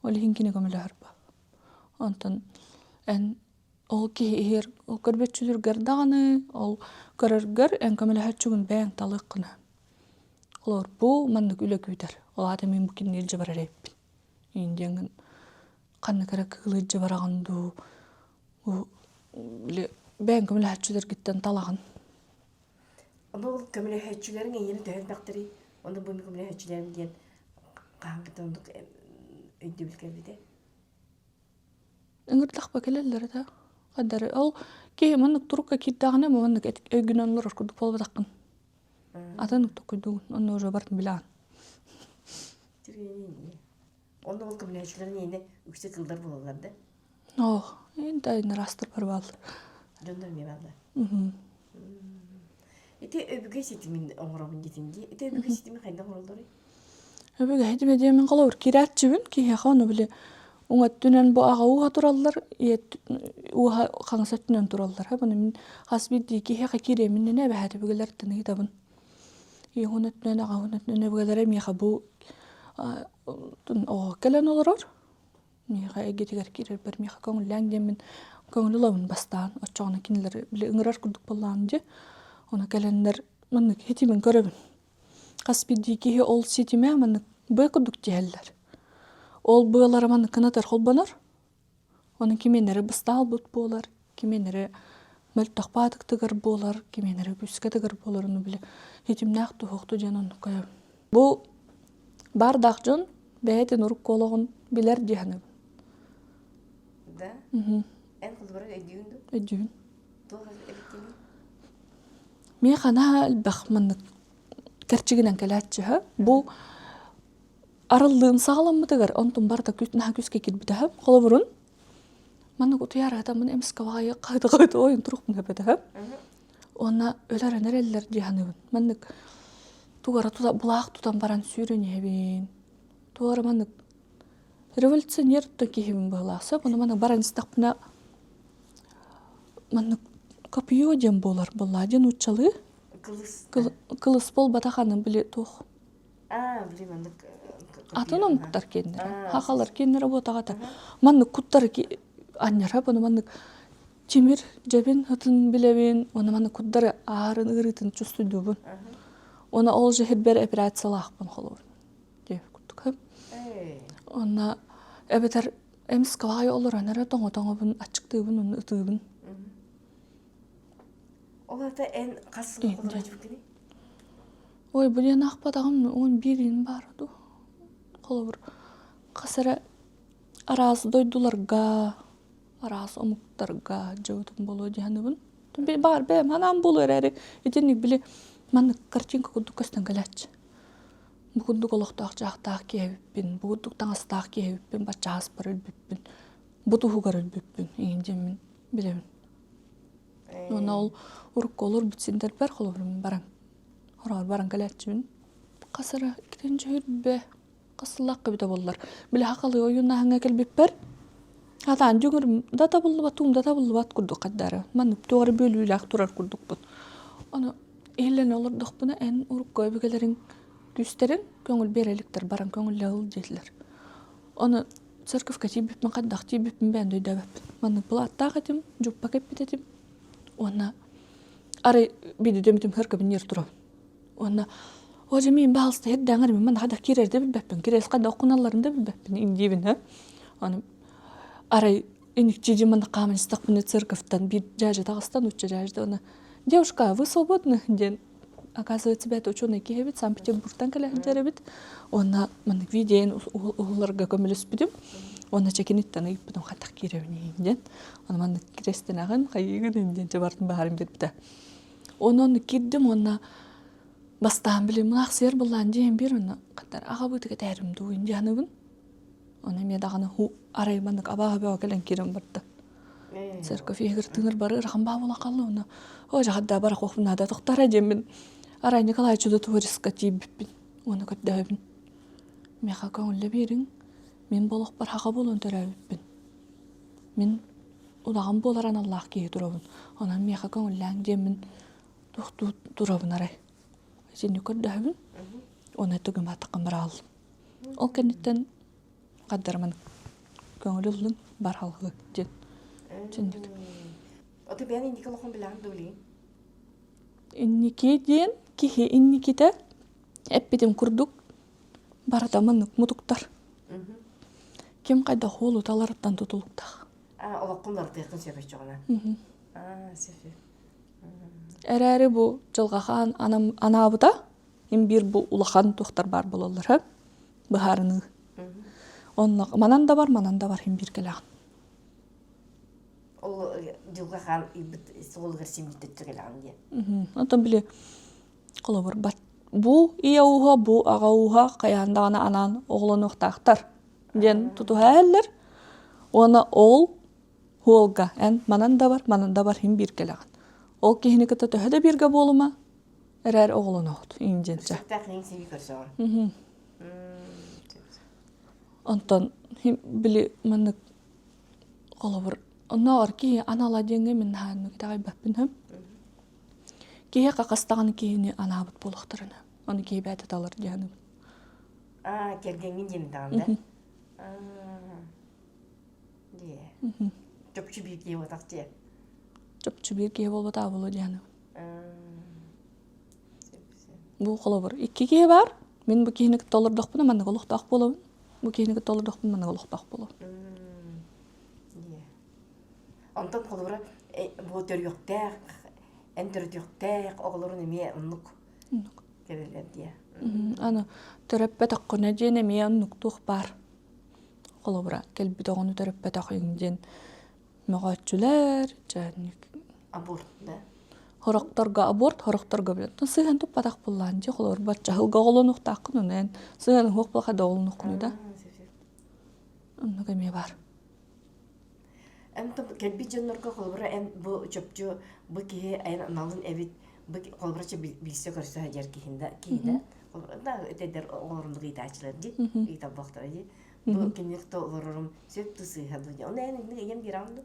S2: Ол иһин кини көмөлөһөр ба. Онтон эн ол киһи иһэр ол көрбөччүлүргэр даҕаны ол көрөргөр эн көмөлөһөччүгүн бэйэҥ талыаххына. Олор бу маннык үлэ күүтэр. Ол аата мин бу кинини илдьэ барар эбиппин. Индияҥын ханнык эрэ кыылы илдьэ бараҕын дуу, били бэйэҥ көмөлөһөччүлэргиттэн талаҕын.
S1: Ону ол көмөлөһөөччүлэриҥ эйиэнэ төһө элбэхтэрий? Ону бу көмөлөһөөччүлэрим диэн хаһааҥҥыта оннук өйдөбүл кэлбитэ?
S2: Ыҥырдахпа кэлэллэр этэ. Хадары ол киһи маннык турукка киирдэҕинэ маннык өйгүнэн олорор курдук буолбатаххын. Атын токуйдугун, онно уже бартын билэҕин.
S1: Онно ол көмөлөһөөччүлэр эйиэнэ үксэ кылдар буолаллар да?
S2: Оо, интайын ыраастар бар бааллар.
S1: Дьоннор эмиэ бааллар. Ити өбүгэ ситимин оҥоробун диэтин дии. Ити өбүгэ ситими хайдах оҥороллоруй?
S2: Өбүгэ ситимэ диэмин холобур киирээччибин киһиэхэ ону били уҥа өттүнэн бу аҕа ууһа тураллар, ийэ ууһа хаҥас өттүнэн тураллар. Ону мин хас биирдии киһиэхэ киириэмин иннинэ эбэһээт өбүгэлэртэн ыйытабын. Ийэ уһун өттүнэн, аҕа уһун өттүнэн өбүгэлэрэ миэхэ бу оҕо кэлэн олорор. Миэхэ эйгэтигэр киирэрбэр миэхэ көҥүллээҥ диэммин көҥүл ылабын бастаан. Оччоҕуна кинилэр били ыҥырар курдук буоллаҕым дии. Ону кэлэннэр маннык ситимин көрөбүн. Хас биирдии киһи ол ситимэ маннык быа курдук тиһэллэр. Ол быалара маннык кынатар холбонор. Ону кимиэнэрэ быстаалбыт буолар, кимиэнэрэ мөлтөх баатыктыгар буолар, кимиэнэрэ күүскэ тыгар буолар ону били ситимнээх туһуохту диэн оннук көрөбүн. Бу баардаах дьон бэйэтин урукку олоҕун билэр дии саныыбын.
S1: Да? Эн холобура өйдүүгүн дуу?
S2: Өйдүүбүн.
S1: Туох эбиттиний?
S2: Миэхэ наһаа элбэх маннык кэрчигинэн кэлээччи Бу арыллыым саҕаламмытыгар онтум барыта наһаа күүскэ киирбитэ. Холобурун маннык утуйар атаммын эмискэ баҕайы хаһыта-хаһыта ойон турукпун эбэтэ. Уонна өлөрөн эрэллэр дии саныыбын. Маннык тугара тута былаах тутан баран сүүрэн иһэбин. Туора маннык революционер да киһибин быһыылаах. Сөп ону маннык баран истэхпинэ маннык копье диэн буолар буоллаа диэн нууччалыы.
S1: Кылыс.
S2: Кылыс буолбатах аны били туох
S1: Аа, били маннык
S2: Атын омуктар киэннэрэ, хахалар киэннэрэ буотаҕата. Маннык куттары анньара буну маннык тимир дьэбин ытын билэбин, уонна маннык куттары аарын ыарыытын чувствуйдуубун. Уонна ол же хирбэр операциялаахпын холобур диэбит курдук. Уонна эбэтэр эмискэ баҕайы олорон эрэ тоҥо-тоҥобун, аччыктыыбын уонна ытыыбын.
S1: Ол аата эн хас сыл олороччуккуний?
S2: Ой, бу диэн аахпатаҕым 11 иһин баара дуу. Холобур, хас эрэ араас дойдуларга, араас омуктарга дьыбытым буолуо дии саныыбын. Баар бэйэм санаам буолуо эрээри, итинник били маннык картинка курдук көстөн кэлээччи. Бу курдук олохтоох дьаахтаах киһи эбиппин, бу курдук таҥастаах киһи эбиппин, бачча ааспар өлбүппүн, бу туһугар өлбүппүн иҥин диэммин билэбин. Уонна ол урукку олорбут сирдэрбэр холобурум баран хороҕор баран кэлээччибин. Хас эрэ иккитинчи үрбэ хас сыллаахха эбитэ буоллар. Били хахалыы ойууннааһыҥҥа кэлбиппэр хатаан дьүҥүрүм да табыллыбат, туум да табыллыбат курдук хардары. Маннык туох эрэ бүөлүүлээх турар курдукпун. Ону иһиллэнэ олордохпуна эн урукку өбүгэлэриҥ күүстэрин көҥүл биэрэ иликтэр баран көҥүллэ ыл диэтилэр. Ону церковка тиийбиппин хайдах тиийбиппин бэйэм да өйдөөбөппүн. Маннык былааттаах этим, дьуппа кэппит этим. Уонна арай биирдэ дөмүтүм хөркөбүн ньир турабын. Уонна оо дьэ миин баһалыста ирдээҥэр мин манна хайдах киирэр да билбэппин, кириэс хайдах оккуналларын да билбэппин индиибин һэ. Аны арай иникчи дьи манна хааман истэхпинэ церковьтан биир дьээдьэ таҕыстан нуучча дьээдьэ уонна девушка вы свободны диэн оказывается бэйэтэ ученый киһи эбит Санкт-Петербургтан кэлэ сылдьар эбит уонна маннык видеоны уһуларга көмөлөспүтүм уонна чекиниттэн ыйыппытым хайдах киирэбин диэн ону маннык кирэстэнэҕин хайыыгын диэн чабартын баһарын биэрбитэ онон киирдим уонна бастаан билим мунаахсыйар буллаан диэн биир уонна хаттар аҕабыытыга этээрим дуу индианыбын Ону эмиэ даҕаны арай маннык абааһы бөҕө кэлэн киирэн барда. Церковь иһигэр тыынар бары ырахан баа буолан хаалла уонна оо дьэ бара наада тохтара диэммин арай Николай Чудотворецка тиийбиппин уонна көрдөһөбүн. Миэхэ көҥүллэ биэриҥ, мин болохпор хаха буолан төрөөбүппүн. Мин удаҕан буолар аналлаах киһи турабын. Онон миэхэ көҥүллээҥ диэммин туохтуу турабын арай. Итинник көрдөһөбүн. Уонна түгүм атаххын барааллым. Ол кэнниттэн хаддарыман көҥүл ыллын бар халҕыы диэн чинник.
S1: Ото бэйэн инники олоххун билэҕин дуу билигин?
S2: Инники диэн киһи инникитэ эппитим курдук барыта маннык мутуктар. Ким хайдах уолуталарыттан тутулуктаах.
S1: А олоххун уларытыаххын сөп оччоҕуна. Аа, сөп.
S2: Эрээри бу дьылҕа хаан анаабыта Им биир бу улахан туохтар баар буолаллар һэ быһаарыныы. Онно манан да бар, манан да бар иһин биир кэлэҕин.
S1: Ол дьылҕа хаан ыйбыт суолугар симмиттечче кэлэҕин диэн.
S2: Оттон били холобур бу ийэ ууһа, бу аҕа ууһа хайаан даҕаны анаан оҕолонуохтаахтар диэн тутуһа иһэллэр. Уонна ол хуолга эн манан да бар, манан да бар иһин биир кэлэҕин. Ол киһини кытта төһө да бииргэ буолума, Эрээр оҕолоноҕут индиэнчэ.
S1: Сөптөөх иҥ сиби көрсөҕүн.
S2: Онтон били маннык холобур оннооҕор киһи анала диэҥҥэ мин наһаа итэҕэйбэппин һөм. Киһи хахастаҕын киһини анаабыт буолуохтарына. Ону киһи бэйэтэ талар диэханыбын.
S1: Аа, кэргэҥҥин диэн даҕаны да? Дии. Чопчу биир киһи буолбатах дии.
S2: Чопчу биир киһи буолбатах буолуо диэханыбын. Бу холобур икки киһи баар. Мин бу киһини кытта олордохпуна маннык олохтоох буолабын. Бу киһини кытта олордохпуна маннык олохтоох буолабын.
S1: Онтон холобура бу төрүөхтээх, эн төрүтүөхтээх оҕолорун эмиэ оннук кэлэллэр диэ.
S2: Аны төрөппөтөххүнэ диэн эмиэ оннук туох баар. Холобура кэлбит оҕону төрөппөтөх диэн мөҕөөччүлэр, дьэ
S1: Аборт да?
S2: Хорохторго аборт, хорохторго билэн сыһан туппатах буллаан дьэ холобур бачча сылга оҕолонуохтааххын онон сыһан уһуох буолха да оҕолонуоххуну да. Оннук эмиэ баар.
S1: Эн кэлбит дьоннорго холобура эн бу чопчу бу киһи эн аналын эбит бу холобура билсэ көрсө сылдьар киһин да киһи да да эдэр оҕолорун ыйытааччылар дии ыйыталбахтара дии бу кинилик то олорорум сөп ту сыыһа дуу оны эн инник ийэм биэрэҕин дуу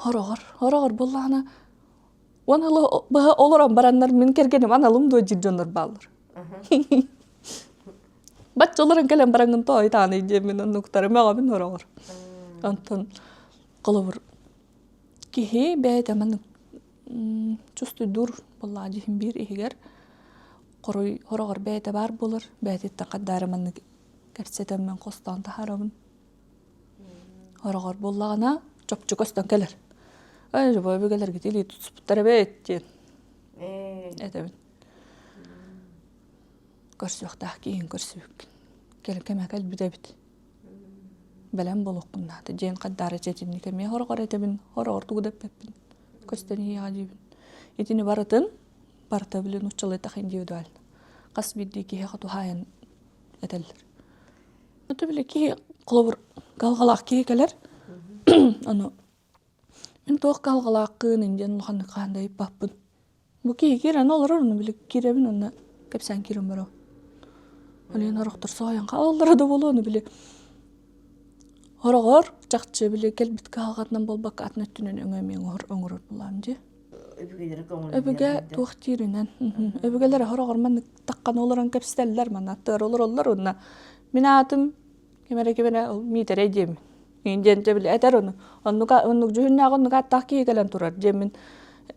S2: Хороҕор хороҕор буоллаҕына уон сылы быһа олорон бараннар мин кэргэним аналым дуо диир дьоннор бааллар. Бачча олорон кэлэн бараҥҥын тоойутааный диэммин оннуктары мөҕөбүн хороҕор. Онтон холобур киһи бэйэтэ маннык чувствуйдуур буоллаҕа дьиһин биир иһигэр хоруй хороҕор бэйэтэ баар буолар бэйэтиттэн хаддаары маннык кэпсэтэммин хостоон таһаарабын Хороҕор буоллаҕына чопчу көстөн кэлэр. Эй, бу өбүгэлэргит илии тутуспуттар эбит диэн этэбин. Көрсүөхтээх киһин көрсүбүккүн. Кэлин кэмэ кэлбит эбит. Бэлэм буолуохпун наада диэн хаддаара чэтинник эмиэ хороҕор этэбин, хороҕор тугу да эппэппин. Көстөн иһиэҕэ диибин. Итини барытын барыта били нууччалыы индивидуально. Хас биирдии киһиэхэ туһаайан этэллэр. Это били киһи холобур кыһалҕалаах киһи кэлэр ону мин туох кыһалҕалааххын диэн улаханнык хаһан да ыйыппаппын. Бу киһи киирэн олорор ону били киирэбин уонна кэпсээн киирэн барабын. Ол иһин сорохтор соһуйан хаалаллара да буолуо ону били хороҕор чахчы били кэлбит кыһалҕатынан буолбакка атын өттүнэн өҥө эмиэ оҥорор буолаам дии.
S1: Өбүгэлэрэ көҥүл
S2: Өбүгэ туох дииринэн өбүгэлэрэ хороҕор маннык таххан олорон кэпсэтэллэр манна аттыгар олороллор уонна мин аатым ким эрэ ким эрэ ол Миитэрэй диэммин диэн дьэ били этэр ону оннука оннук дьүһүннээх оннук ааттаах киһи кэлэн турар диэммин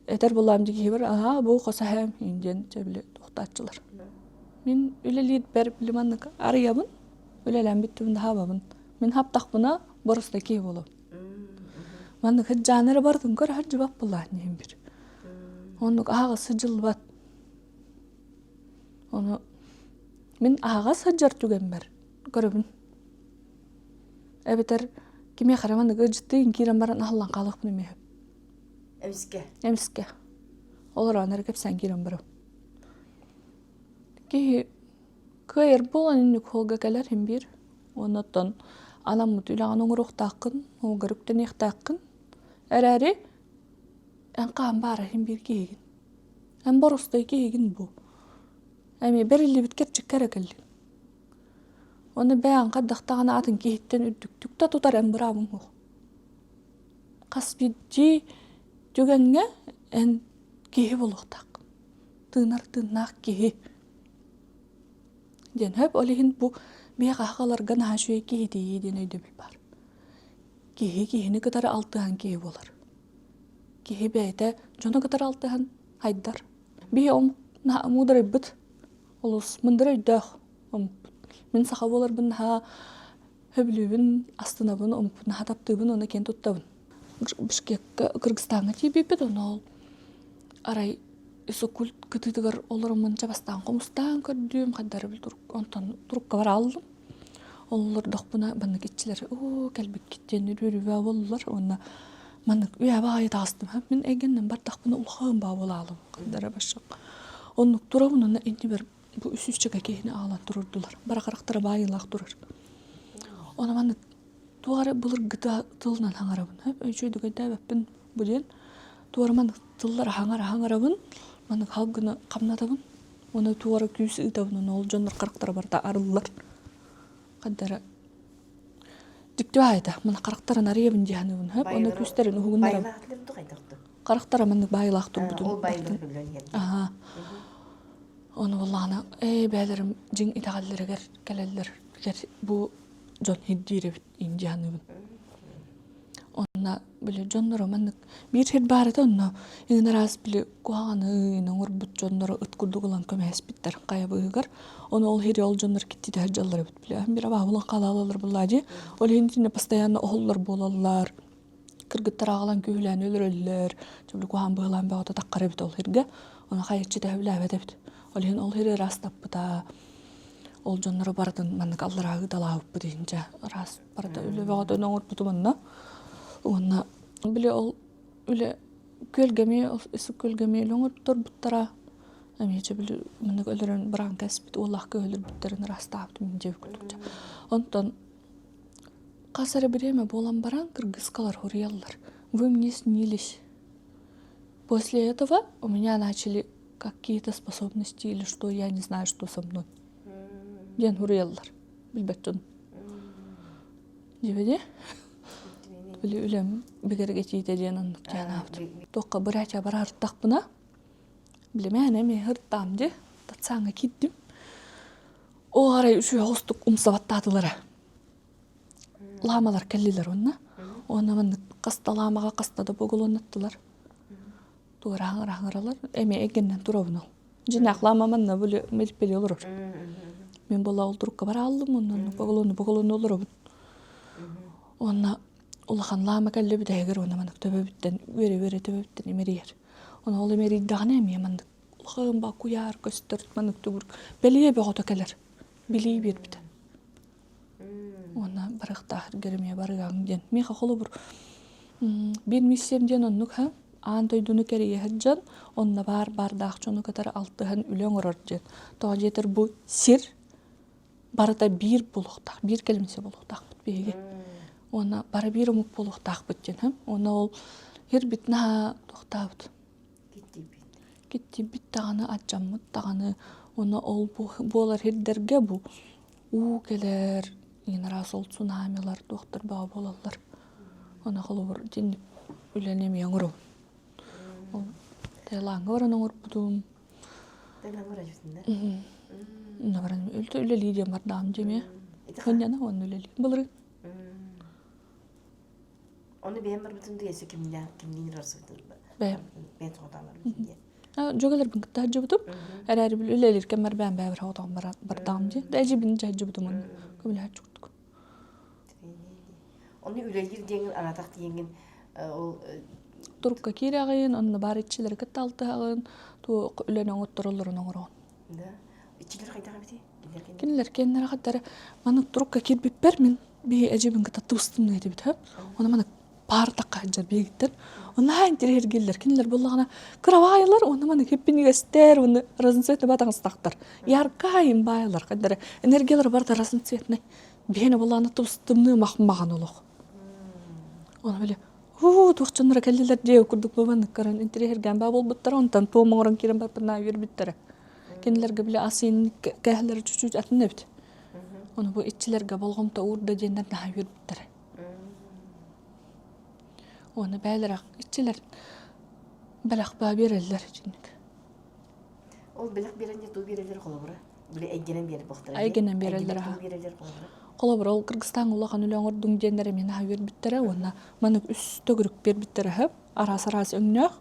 S2: этэр булаам дии киһибэр аһаа бу хос эһээм диэн дьэ били туохтааччылар мин үлэлиирбэр били маннык арыйабын үлэлээн бүттүм да хаабабын мин хаптахпына боростой киһи буолуом Маннык сыдьаан эрэ барытын көрө сылдьыбат буоллаҕын иһин бир. Оннук аһаҕас сылдьыллыбат. Ону мин аһаҕас сылдьар түгэммэр көрөбүн. Эбэтэр кимиэхэ эрэ маннык ыалдьыттыын киирэн баран аһыллан хаалыахпын эмиэ сөп.
S1: Эмискэ.
S2: Эмискэ. Олороон эрэ кэпсээн киирэн барабын. Киһи Кыайар буолан инник суолга кэлэр иһин биир уонна оттон анаммыт үлэҕин оҥоруохтааххын, уолгар үктэниэхтээххин. Эрээри эн хаһан баара иһин биир киһигин. Эн боростой киһигин бу. Эмиэ бэриллибит кэрчиккэ эрэ кэллиҥ. Уонна бэйэҥ хайдахтаҕына атын киһиттэн үрдүктүк да тутар эн быраабыҥ суох. Хас биирдии түгэҥҥэ эн киһи буолуохтааххын. Тыынар тыыннаах киһи. Диэн сөп. Ол иһин бу биһиэхэ сахаларга наһаа үчүгэй киһитийии диэн өйдөбүл баар. Киһи киһини кытары алтыһан киһи буолар. Киһи бэйэтэ дьону кытары алтыһан хайдар. Биһи омук наһаа муударайбыт, олус мындыр өйдөөх омукпут. Мин саха буоларбын наһаа сөбүлүүбүн, астынабын, омукпун наһаа таптыыбын уонна киэн туттабын. Бишкекка, Кыргызстаҥҥа тиийбиппит, онно ол арай Исукульт кытыытыгар олороммун чэ бастаан хомустаан көрдүм, хайдары бил онтон турукка барааллым. Олордохпуна маннык иччилэр оо кэлбиккит диэн үрү-үрүбэ буоллулар уонна маннык үйэбэ аайы таҕыстым. Мин эйгэннэн бардахпына улахан баа буолаалым хайдара башык. Оннук турабын уонна иннибэр бу үс-үсчэкэ киһини аҕалан турурдулар. Бары харахтара баайыылаах турар. Ону маннык туох эрэ былыргыта тылынан хаҥарабын. Үчүгэйдик өйдөөбөппүн бу диэн. Туора маннык тыллар хаҥара хаҥарабын. Маннык халгыны хамнатабын уонна туора күүс ыытабын уонна ол дьоннор харахтара барыта арыллар. Хаддара дьикти баайыта. Мана харахтарын арыйабын дии саныыбын хөп уонна күүстэрин уһугуннарабын. Харахтара маннык баайылаах турбутун.
S1: Ол баайылары билэн иһэрдим.
S2: Аха. Ону буоллаҕына ээ бээлэрим дьиҥ итэҕэллэригэр кэлэллэр бу дьон ирдиир эбит дии саныыбын. Онно били дьонноро маннык биир сир баар этэ онно иҥин араас били куһаҕаны оҥорбут дьонноро ыт курдук ылан көмөһөспүттэр хайа быыһыгар. Ону ол иһири ол дьоннор киттитэ сылдьаллар эбит били бир абааһы булан хаалаллар буоллаа дии. Ол иһин итиннэ постоянно оһоллор буолаллар. Кыргыттар аҕалан күүһүлээн өлөрөллөр. Дьэ куһаҕан быһылаан бөҕөтө таххар эбит ол сиргэ. Ону хайыччы төһөбүлээбэт эбит. Ол иһин ол сири ыраастаппыта. Ол дьоннору барытын маннык аллараа ыыталаабыппыт иһин дьэ ыраас барыта үлэ бөҕөтүн оҥорбутум онно. Уонна били ол үлэ күөлгэми күөлгэми үлэ оҥорторбуттара. Эмиэ дьэ били маннык өлөрөн бараан кэспит уоллаах кыһы өлөрбүттэрин ыраастаабытым дьэ курдук дьэ. Онтон хас эрэ бириэмэ буолан баран кыргызкалар хуруйаллар. Вы мне снились. После этого у меня начали какие-то способности или что, я не знаю, что со мной. Диэн хуруйаллар. Билбэт дьон. Дибэди? Били үлэм бигэргэтиитэ диэн оннук дьанаабытым. Туохха бырача бараартахпына, билимээн эмиэ һыртаам дии, татсааҥҥа киирдим. Ол арай үчүгэй оҕустук умсабаттаатылара. Лаамалар кэллилэр онно. Уонна маннык хаста лаамаҕа хаста да бугулуннаттылар. Туораһаҥыраһаҥыралар эмиэ эгиннэн туробун ол. Дьиҥнээх лаама манна били мэлиппели олорор. Мин буолла ол турукка барааллым онно бугулуну бугулуну олоробун. Уонна улахан лаама кэллэ бүтэһигэр уонна маннык төбөбүттэн үөрэ-үөрэ төбөбүттэн имэрийэр. Ону ол имэрийдэҕинэ эмиэ маннык улахан ба куйаар көстөр маннык түгүр бэлиэ бөҕөтө кэлэр. Билии биэрбитэ. Уонна барыахтаах эргэр эмиэ барыаҥ диэн. Миэхэ холобур биир миссиям диэн оннук ха аан дойдуну кэрийэ сылдьан онно баар баардаах дьону кытары алтыһан үлэ оҥорор диэн. Тоҕо диэтэр бу сир барыта биир буолуохтаах, биир кэлимсэ буолуохтаахпыт биһиги. Уонна бары биир омук буолуохтаахпыт диэн. Ха Уонна ол сирбит наһаа туохтаабыт. Киттийбит даҕаны, аччаммыт даҕаны уонна ол буолар сирдэргэ бу уу кэлэр, иин араас ол цунамилар туохтар бөҕө буолаллар. Ону холобур итинник үлэни эмиэ оҥоробун. Ол Таилаҥҥа баран оҥорбутум.
S1: Таилаҥҥа баран да?
S2: Онно баран үлэлии диэн бардаҕым дии эмиэ. Сынньана уонна үлэлии. Былырыын.
S1: Ону бэйэм барбытым дуу, өссө кимнээх кимниин барсыбытын
S2: Бэйэм.
S1: бэйэм соҕотоон барбытым диэн.
S2: Дьүөгэлэрбин кытта сылдьыбытым. Эрээри били үлэлиир кэммэр бэйэм бэйэбэр соҕотоҕун бардаҕым дии. Да эдьиийбин дьэ сылдьыбытым уонна көмөлөһөөччү курдук.
S1: Ону үлэлиир диэҥин араатах диэҥин ол
S2: Турукка киирэҕин, онно баар иччилэри кытта алтыһаҕын, туох үлэни оҥоттороллорун оҥороҕун.
S1: Да. Иччилэр хайдах эбитий?
S2: Кинилэр киэннэрэ хаттары маннык турукка киирбиппэр мин биһи эдьиийбин кытта тыбыстымныы этибит һэ. Ону маннык паартакка сылдьар биһигиттэн. Онно интириэһиргииллэр. Кинилэр буоллаҕына кыраваайылар уонна маннык хиппинигэстэр уонна разноцветный батаҥастахтар. Яркай баайылар хаддара энергиялара барыта разноцветный. Биһиэнэ буоллаҕына тыбыстымныы мах-маҕан олох. Ону били уу туох дьонноро кэллилэр диэ курдук бу маннык көрөн интириэһиргээн баа буолбуттара онтон туом оҥорон киирэн барбытына үөрбүттэрэ. Кинилэргэ били ас иинник кээһэлэрэ чуть-чуть атын эбит. Ону бу иччилэргэ болҕомто уурда диэннэр наһаа үөрбүттэрэ. Уонна бээлэрэ иччилэр бэлэх баа биэрэллэр итинник.
S1: Ол бэлэх биэрэн туу биэрэллэр холобура. Били эйгэнэн биэрэр буолтара.
S2: Эйгэнэн биэрэллэр аха.
S1: биэрэллэр холобура.
S2: Холобура ол Кыргызстаҥҥа улахан үлэ оҥордуҥ диэннэр эмиэ наһаа үөрбүттэрэ уонна маннык үс төгүрүк биэрбиттэрэ үһү. Араас-араас өҥнөөх.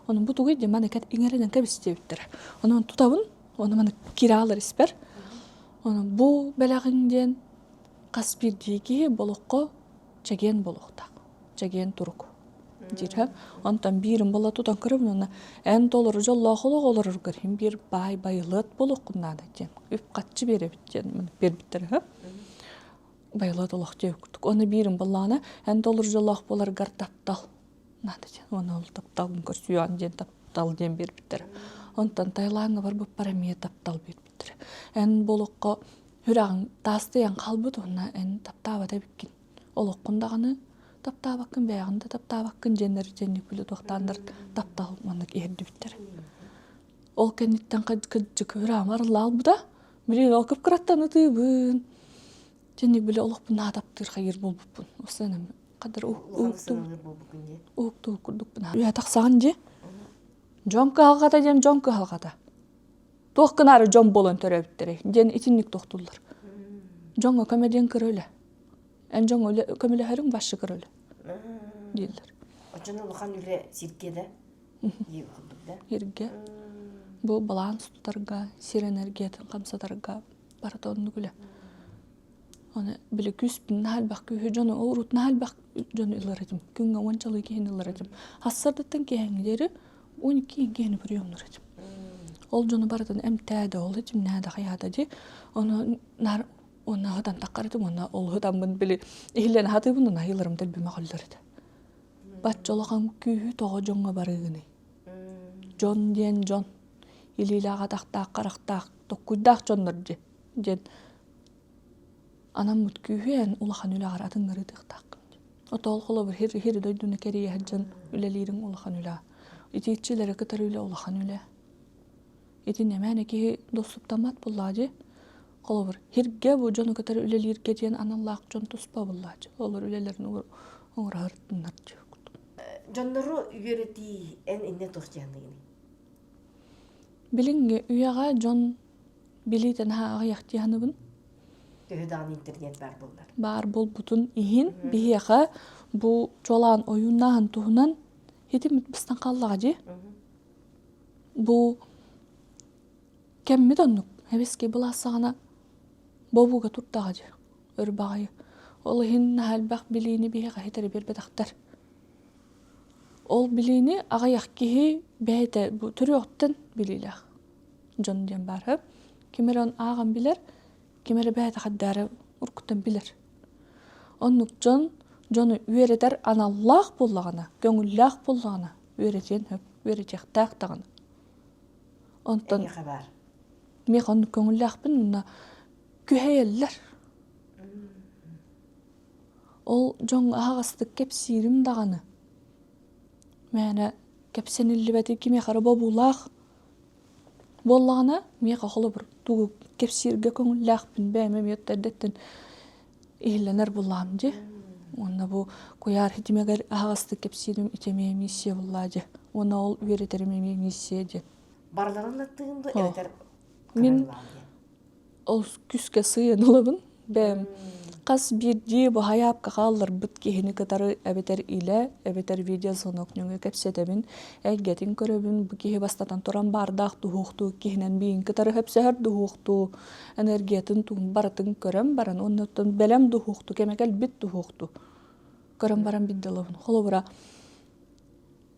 S2: Ону бу тугуй диэн маны иҥэринэн кэбис диэбиттэрэ. Ону тутабын, ону маны киирэ аалар испэр. Ону бу бэлэҕиҥ диэн хас биирдии киһи болоххо чэгиэн буолуохтаах. Чэгиэн турук диир. Онтон биирин буола тутан көрөбүн уонна эн толору дьоллоох олох олороргор иһин биир баай байылыат буолуоххун наада диэн үп-харчы биэрэбит диэн биэрбиттэр. Байылыат олох диэбит курдук. Уонна биирин буоллаҕына эн толору дьоллоох буоларгар таптал наада диэн. Уонна ол тапталын көрсүөҕүн диэн таптал диэн биэрбиттэр. Онтон Таилаҥҥа барбыппар эмиэ таптал биэрбиттэр. Эн бу олоххо сүрэҕиҥ таастыйан хаалбыт уонна эн таптаабат эбиккин. Олоххун даҕаны таптаабаккын, бэйэҕин да таптаабаккын диэннэр дьэнник билэ туохтааннар таптал маннык иһэрдибиттэр. Ол кэнниттэн кырдьык ыраама арыллаалбыта. Билигин ол кып-кыраттан ытыыбын. Дьэнник били олохпун наһаа таптыыр хайыыр буолбуппун. Осенем қадар уһуктуу курдукпун. Үһэ тахсаҕын дьи. Дьон кыһалҕата диэн дьон кыһалҕата. Туох гынаары дьон буолан төрөөбүттэрэй диэн итинник тохтуллар. Дьоҥҥо көмө диэн кыра үлэ. Эн дьоҥҥо үлэ көмөлөһөрүҥ башы кыра үлэ дииллэр.
S1: Оччону улахан үлэ сиргэ да?
S2: Сиргэ. Бу баланс тутарга, сир энергиятын хамсатарга барыта оннук үлэ. Аны били күүспүн наһаа элбэх күүһү дьону урут наһаа элбэх дьону ылар этим. Күҥҥэ уончалыы киһини ылар этим. Хассардыттан киэһэҥҥи диэри 12 киһини приемнуур этим. Ол дьону барытын эмтээдэ, ол этимнээдэ хайаата дии. Ону наар уонна ыһытан таххар этим, уонна ол ыһытаммын били иһиллэн аһатыыбын, уонна аһыыларым дэлби мөҕөллөр этэ. Бачча улахан күүһү тоҕо дьоҥҥо барыыгыный? Дьон диэн дьон. Илиилээх атахтаах, харахтаах, токкуйдаах дьоннор дии диэн анаммыт күүһү эн улахан үлэҕэр атыҥырыытыахтааххын. Отоол холобур хир хир дойдуну кэрийэ сылдьан үлэлиириҥ улахан үлэ. Итииччилэри кытары үлэ улахан үлэ. Ити нэмээнэ киһи доступтаммат буоллаҕа дии. Холобур, хиргэ бу дьону кытары үлэлииргэ диэн аналлаах дьон туспа буоллааччы. Олор үлэлэрин оҥороһортуннар
S1: Дьоннору үөрэтии эн иннэ туох дьаһаныгыный?
S2: Билиҥҥи үйэҕэ дьон билиитэ наһаа аҕыйах дии саныыбын.
S1: Төһө даҕаны интернет баар буоллар.
S2: Баар буолбутун иһин биһиэхэ бу чуолаан ойууннааһын туһунан хитиммит быстан хааллаҕа дии. Бу кэммит оннук. Эбискэ былаас саҕана бобууга турдаҕа дии. Өр баҕайы. Ол иһин наһаа элбэх билиини биһиэхэ ситэри биэрбэтэхтэр. Ол билиини аҕыйах киһи бэйэтэ бу төрүөҕүттэн билиилээх дьон диэн баар. Ким эрэ ону ааҕан билэр, ким эрэ бэйэтэ хайдаары уруккуттан билэр. Оннук дьон дьону үөрэтэр аналлаах буоллаҕына, көҥүллээх буоллаҕына үөрэтиэн сөп, үөрэтиэхтээх даҕаны. Онтон
S1: Эйиэхэ баар.
S2: Миэхэ оннук көҥүллээхпин уонна күһэйэллэр. Ол дьоҥҥо аһаҕастык кэпсиирим даҕаны. Мээнэ кэпсэниллибэти кимиэхэ эрэ бобуулаах буоллаҕына, миэхэ холобур тугу кэпсииргэ көҥүллээхпин бэйэм эмиэ эрдэттэн иһиллэнэр буллаам дии. Уонна бу куйаар ситимигэр аһаҕастык кэпсиирим ити эмиэ миссия буллаа дии. Уонна ол үөрэтэрим эмиэ миссия диэн.
S1: Барыларын латтыгын ду эбэтэр
S2: Мин ол күүскэ сыыйан ылабын. Бэйэм хас биирдии бу хайаапка хаалларбыт киһини кытары эбэтэр илэ, эбэтэр видеозвонок нөҥүө кэпсэтэбин, эйгэтин көрөбүн, бу киһи бастатан туран баардаах дуһуохтуу киһинэн биин кытары хөпсөһөр дуһуохтуу, энергиятын тугун барытын көрөн баран, оннуттан бэлэм дуһуохтуу, кэмэ кэлбит дуһуохтуу көрөн баран биддалабын. Холобура,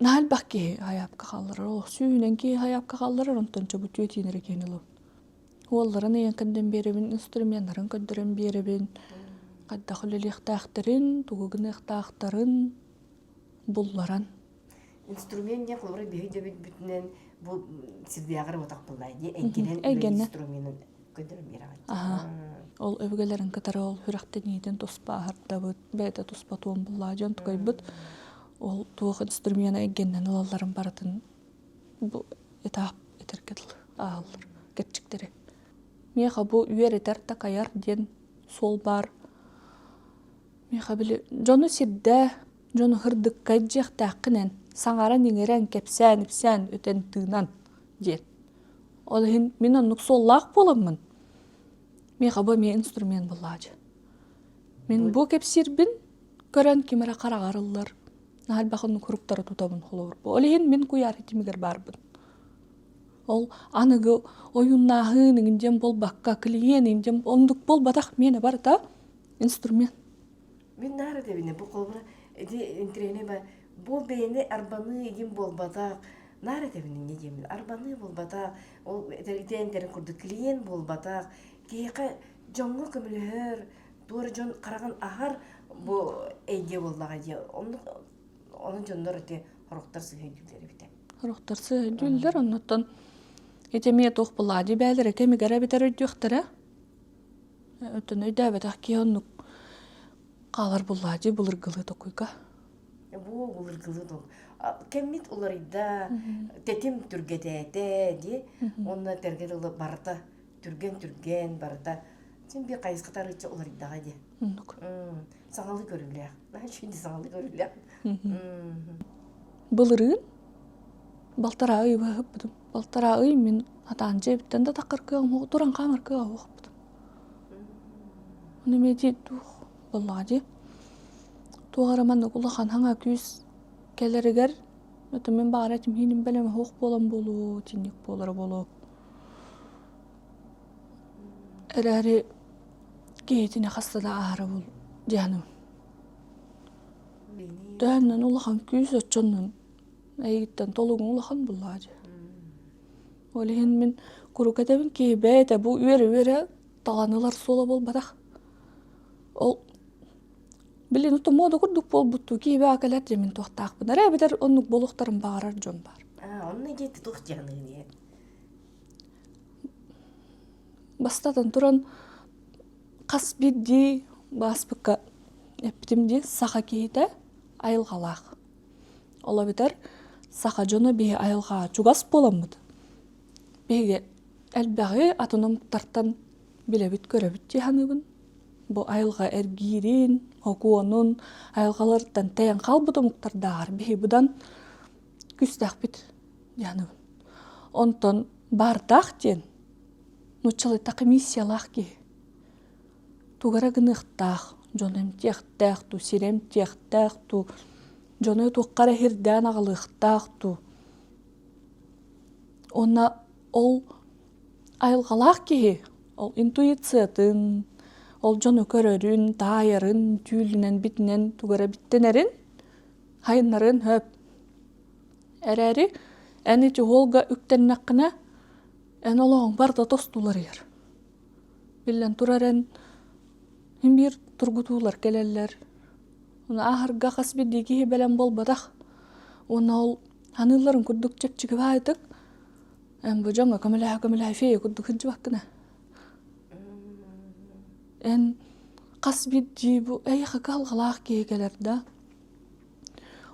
S2: наһаа элбэх киһи хайаапка хаалларар, олох сүүһүнэн киһи хайаапка хаалларар, онтон чобу түөтиин эрэ киһини ылабын. Уолларын ыйан көрдөн биэрэбин, инструменнарын көрдөрөн биэрэбин, хайдах үлэлиэхтээхтэрин, тугу гыныахтаахтарын булларан.
S1: Инструмент диэн холобура биһи өйдөбүлбүтүнэн бу сирдээҕэр уотах буоллаа дии эйгэнэн үлэ инструменын көрдөрөн биэрэҕит.
S2: Аха. Ол өбүгэлэрин кытары ол сүрэхтэниитин туспа аһардабыт, бэйэтэ туспа туом буллаа дьон тукайбыт. Ол туох инструмена эйгэннэн ылалларын барытын бу этап этэргэ дылы ааһаллар кэрчиктэри. Миэхэ бу үөрэтэр-такайар диэн суол баар. Миэхэ били дьону сирдээ, дьону һырдыкка илдьиэхтээххинэн, саҥаран-иҥэрэн, кэпсээн-ипсээн, өтөн-тыынан диэн. Ол иһин мин оннук суоллаах буоламмын, миэхэ бу эмиэ инструмент буоллаачы. Мин бу кэпсиирбин көрөн ким эрэ хараҕар ыллар, наһаа элбэх оннук суруктары тутабын холобур. Ол иһин мин куйаар ситимигэр баарбын. Ол аныгы ойууннааһын иҥин диэн буолбакка, клиент иҥин диэн оннук буолбатах миэнэ барыта инструмент.
S1: Мин наар этэбинэ бу холобура ити интириэһинэй ба бу бэйэни арбаныы игин буолбатах наар этэбин инньэ диэммин арбаныы буолбатах ол итээн курдук клиент буолбатах киһиэхэ дьоҥҥо көмөлөһөр туора дьон хараҕын аһар бу эйгэ буоллаҕа дии оннук ону дьоннор ити хорохтор сыһа өйдүүллэр эбитэ
S2: Хорохтор сыһа өйдүүллэр оннуттан ити эмиэ туох буллаҕа дии бээлэрэ кэмигэр эбэтэр өйдүөхтэрэ оттон өйдөөбөтөх киһи оннук хаалар буллаҕа дии былыргылыы токуйга
S1: бу былыргылыы ток. Кэммит уларыйда, тэтим түргэтээтэ дии. Уонна тэргэ дылы барыта түргэн-түргэн барыта син биир хайысхата арыычча уларыйдаҕа дии.
S2: Оннук.
S1: Саҥалыы көрүүлээх. Наһаа үчүгэй саҥалыы көрүүлээх.
S2: Былырыын балтараа ый быһыппытым. Балтараа ый мин атаан дьиэбиттэн да таххар кыаҕым туран хаамар кыаҕа уохпутум. Ону эмиэ туох буоллаҕа дии. Туох эрэ маннык улахан хаҥа күүс кэлэригэр это мин баҕар этим иһиним бэлэм оһох буолан буолуо, итинник буолара буолуо. Эрээри киһитини хаста да аһара бул диэхиним. Төһөннөн улахан күүс оччоннон эйигиттэн толугуҥ улахан буллаҕа дии. Ол иһин мин куруук этэбин киһи бэйэтэ бу үөрэ-үөрэ талан ылар суола буолбатах. Ол билин ото муода курдук буолбуттуу киһи бэҕэ кэлэр дьэ мин туохтаахпын эрэ эбэтэр оннук буолуохтарын баҕарар дьон баар.
S1: Аа, онно диэти туох дьаһаныгын
S2: Бастатан туран хас биирдии бааспыкка эппитим дии саха киһитэ айылҕалаах. Ол эбэтэр саха дьоно биһи айылҕаҕа чугас буоламмыт биһиги элбэҕи атын омуктартан билэбит-көрөбүт дии саныыбын. Бу айылҕа эргиирин, хокуонун айылҕаларыттан тэйэн хаалбыт омуктардааҕар биһи быдан күүстээхпит дии саныыбын. Онтон баардаах диэн нууччалыйдахха миссиялаах киһи. Тугу эрэ гыныахтаах, дьону эмтиэхтээх дуу, сири эмтиэхтээх дуу, дьону туохха эрэ иһирдээн аҕалыахтаах дуу. Уонна ол айылҕалаах киһи ол интуициятын, ол дьону көрөрүн, таайарын, түүлүнэн, битинэн тугу эрэ биттэнэрин, хайыннарын хөп. Эрээри эн ити уолга үктэннэххинэ, эн олоҕуҥ барыта тосту уларыйар. Биллэн турар эн син биир тургутуулар кэлэллэр. Ону ааһарга хас биирдии киһи бэлэм буолбатах. Уонна ол саныылларын курдук чэпчэки баайытык эн бу дьоҥҥо көмөлөһө-көмөлөһө фея курдук сылдьыбаккына. Эн хас биирдии бу эйиэхэ кыһалҕалаах киһи кэлэр да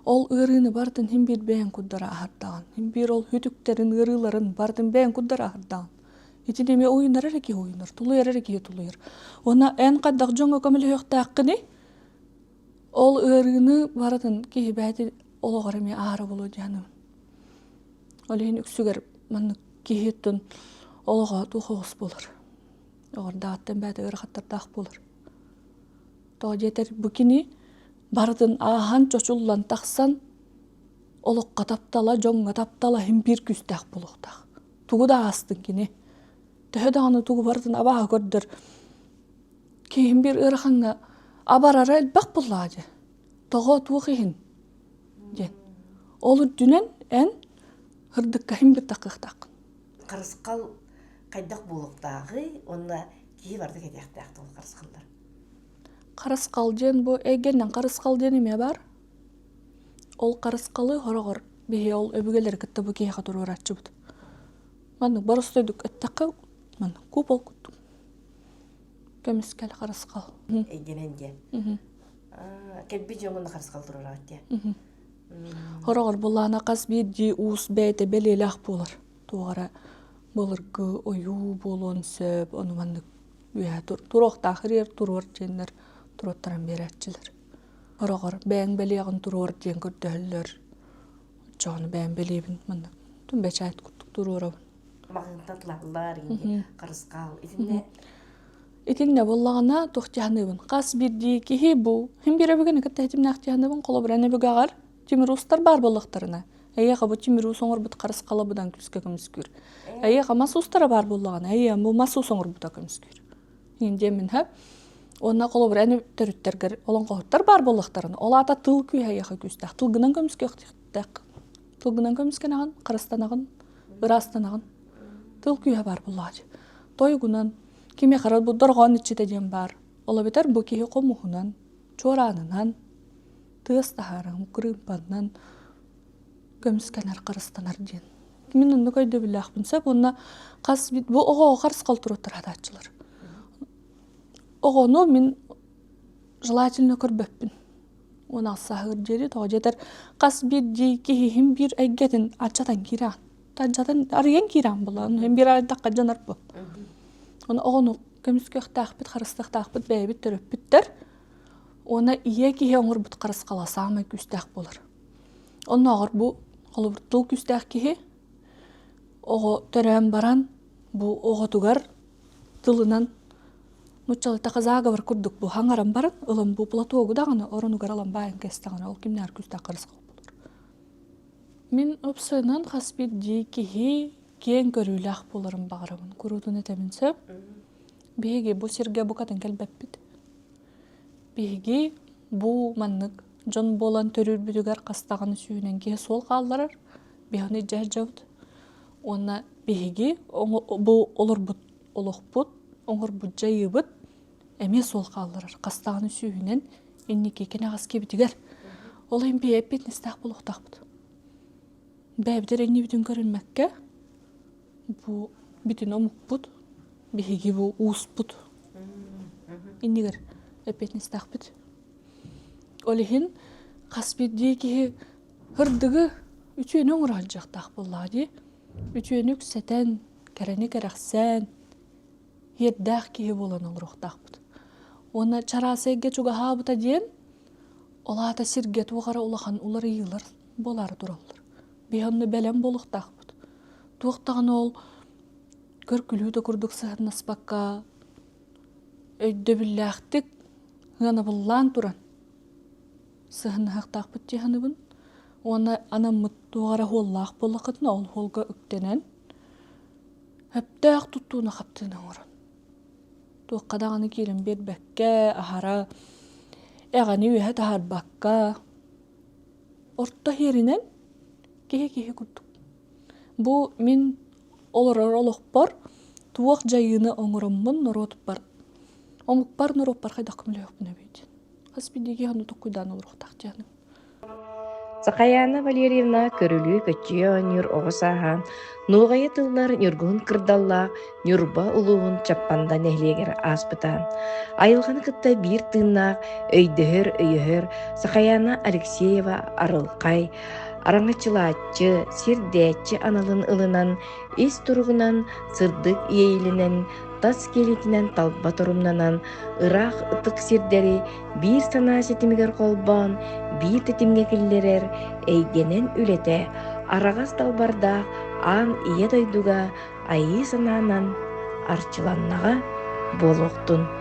S2: Ол ыарыыны барытын син биир бэйэҥ курдары аһардаҕын. Син биир ол сүтүктэрин, ыарыыларын барытын бэйэҥ курдары аһардаҕын. Итини эмиэ уйунар эрэ киһи уйунар, тулуйар эрэ киһи тулуйар. Уонна эн хайдах дьоҥҥо көмөлөһүөхтээххиний? Ол ыарыыны барытын киһи бэйэтин олоҕор эмиэ аһара буолуо дии саныыбын. Ол иһин үксүгэр маннык киһи оттон олоҕо туох оҕус буолар. Оҕордааҕыттан бэйэтэ ыарахаттардаах буолар. Тоҕо диэтэр бу кини барытын ааһан чочуллан тахсан олоххо таптала, дьоҥҥо таптала иһин биир күүстээх буолуохтаах. Тугу да аастын кини. Төһө даҕаны тугу барытын абааһы көрдөр киһим биир ыарахаҥҥа абарара элбэх буоллаҕа дьэ. Тоҕо туох иһин диэн. Ол үрдүнэн эн ырдыкка иһин биир таххыахтааххын.
S1: Харысхал хайдах буолуохтааҕый уонна киһи барыта кэтиэхтээх туох харысхаллар?
S2: Харысхал диэн бу эйгэннэн харысхал диэн эмиэ баар. Ол харысхалы хороҕор биһи ол өбүгэлэри кытта бу киһиэхэ туруорааччыбыт. Маннык боростуойдук эттэххэ маннык купол курдук. Көмүскэл
S1: харысхал. Эйгэнэн диэн. Кэлбит дьоҥҥун харысхал туруораҕыт диэн.
S2: Хороҕор буллаана хас биирдии уус бэйэтэ бэлиэлээх буолар. Туох эрэ былыргы ойуу буолуон сөп, ону маннык үөһэ туруохтаах ириэр туруор диэннэр туруоттаран биэрээччилэр. Хороҕор бэйэҥ бэлиэҕин туруор диэн көрдөһөллөр. Оччоҕуна бэйэм бэлиэбин маннык бэчээт курдук туруорабын.
S1: Маҕыынтан тылаллар харысхал итиннэ
S2: Итиннэ буоллаҕына туох дьаһаныыбын хас биирдии киһи бу хим биир өбүгэни кытта ситимнээх дьаһаныыбын холобура эн өбүгэҕэр тимир уустар баар буоллахтарына эйиэхэ бу тимир уус оҥорбут харысхала быдан күүскэ көмүскүүр эйиэхэ мас уустара баар буоллаҕына эйиэ бу мас уус оҥорбута көмүскүүр иин диэммин һэ уонна холобура эн төрүттэргэр олоҥхоһуттар баар буоллахтарына ол аата тыл күүһэ эйиэхэ күүстээх тылгынан көмүскүөхтээх тылгынан көмүскэнэҕин харыстанаҕын ыраастанаҕын тыл күүһэ баар буоллаҕа тойугунан кимиэхэ эрэ бу дорҕоон иччитэ диэн баар ол эбэтэр бу киһи хомуһунан чуораанынан тыас таһааран кырыымпаннан көмүскэнэр харыстанар диэн мин оннук өйдөбүллээхпин сөп уонна хас бу оҕоҕо харысхал туруоттар хатааччылар оҕону мин желательно көрбөппүн. Уон сааһыгар диэри тоҕо диэтэр хас биирдии киһиһин биир эйгэтин аччатан киирэн тажатан арыйан киирэн буолла биир айдахха дьанар бу. Оны оҕону көмүскүөхтаахпыт, харыстыахтаахпыт бэйэбит төрөппүттэр. Уонна ийэ киһи оҥорбут харысхала саамай күүстээх буолар. Оннооҕор бу холобур тыл күүстээх киһи оҕо төрөөн баран бу оҕотугар тылынан нуччалыттаха заговор курдук бу хаҥаран баран ылан бу платогу даҕаны оронугар ылан баайан кэстэҕинэ ол кимнээр күүстээх харысхал буолар. Мин ыпсыынан хас биирдии киһи киэҥ көрүүлээх буоларын баҕарабын. Куруутун этэбин сөп. Биһиги бу сиргэ букатын кэлбэппит. Биһиги бу маннык дьон буолан төрүүрбүтүгэр хас даҕаны сүүнэн киһи суол хаалларар. Биһини илдьэ сылдьабыт. Уонна биһиги бу олорбут олохпут, оҥорбут дьайыыбыт эмиэ суол хаалларар. Хас даҕаны сүүһүнэн инники кэнэҕэс киэбитигэр. Ол иһин биһи эппиэтинэстээх буолуохтаахпыт. Бэйэбит эрэ иннибитин көрүммэккэ, бу бүтүн омукпут, биһиги бу ууспут иннигэр эппиэтинэстээхпит. Ол иһин хас биирдии киһи ырдыгы үтүөнү оҥоро сылдьыахтаах буоллаҕа дии. Үтүөнү үксэтэн, кэрэни кэрэхсээн, иэрдээх киһи буолан олоруохтаахпыт. Уонна чараас эйгэ чугаһаабыта диэн, ол аата сиргэ туох эрэ улахан уларыйыылар буолаары тураллар. Биһи онно бэлэм буолуохтаахпыт. Туох даҕаны ол көр-күлүү да курдук сыһыннаспакка, өйдөбүллээхтик ыанабыллаан туран сыһыннаһыахтаахпыт дии саныыбын. Уонна анаммыт туох эрэ хуоллаах буоллаххытына, ол хуолга үктэнэн, сөптөөх туттууну хаптыыны оҥорон. Туохха даҕаны киирэн биэрбэккэ, аһара эҕэни үөһэ таһаарбакка, орто иһэринэн киһи-киһи курдук. Бу мин олорор олохпор туох дьайыыны оҥороммун норуотуппар, омукпар норуоппар хайдах көмөлөһүөхпүн эбит. Хас биирдии киһи ону толкуйдаан олоруохтаах дьиэни.
S1: Сахаяна Валерьевна көрүлүү көччүйэ оонньуур оҕо сааһа нуоҕайа тыллар Ньургуһун кырдаллаах Ньурба улууһун Чаппанда нэһилиэгэр ааспыта. Айылҕаны кытта биир тыыннаах, өйдөһөр-өйөһөр Сахаяна Алексеева арылхай, араҥаччылааччы, сирдээччи аналын ылынан, ис туругунан, сырдык иэйиилэнэн, тас киэлитинэн талба торумнанан, ыраах ытык сирдэри биир санаа ситимигэр холбоон, биир тэтимҥэ киллэрэр эйгэнэн үлэтэ араҕас далбардаах аан ийэ дойдуга айыы санаанан арчыланнаҕа буолуохтун.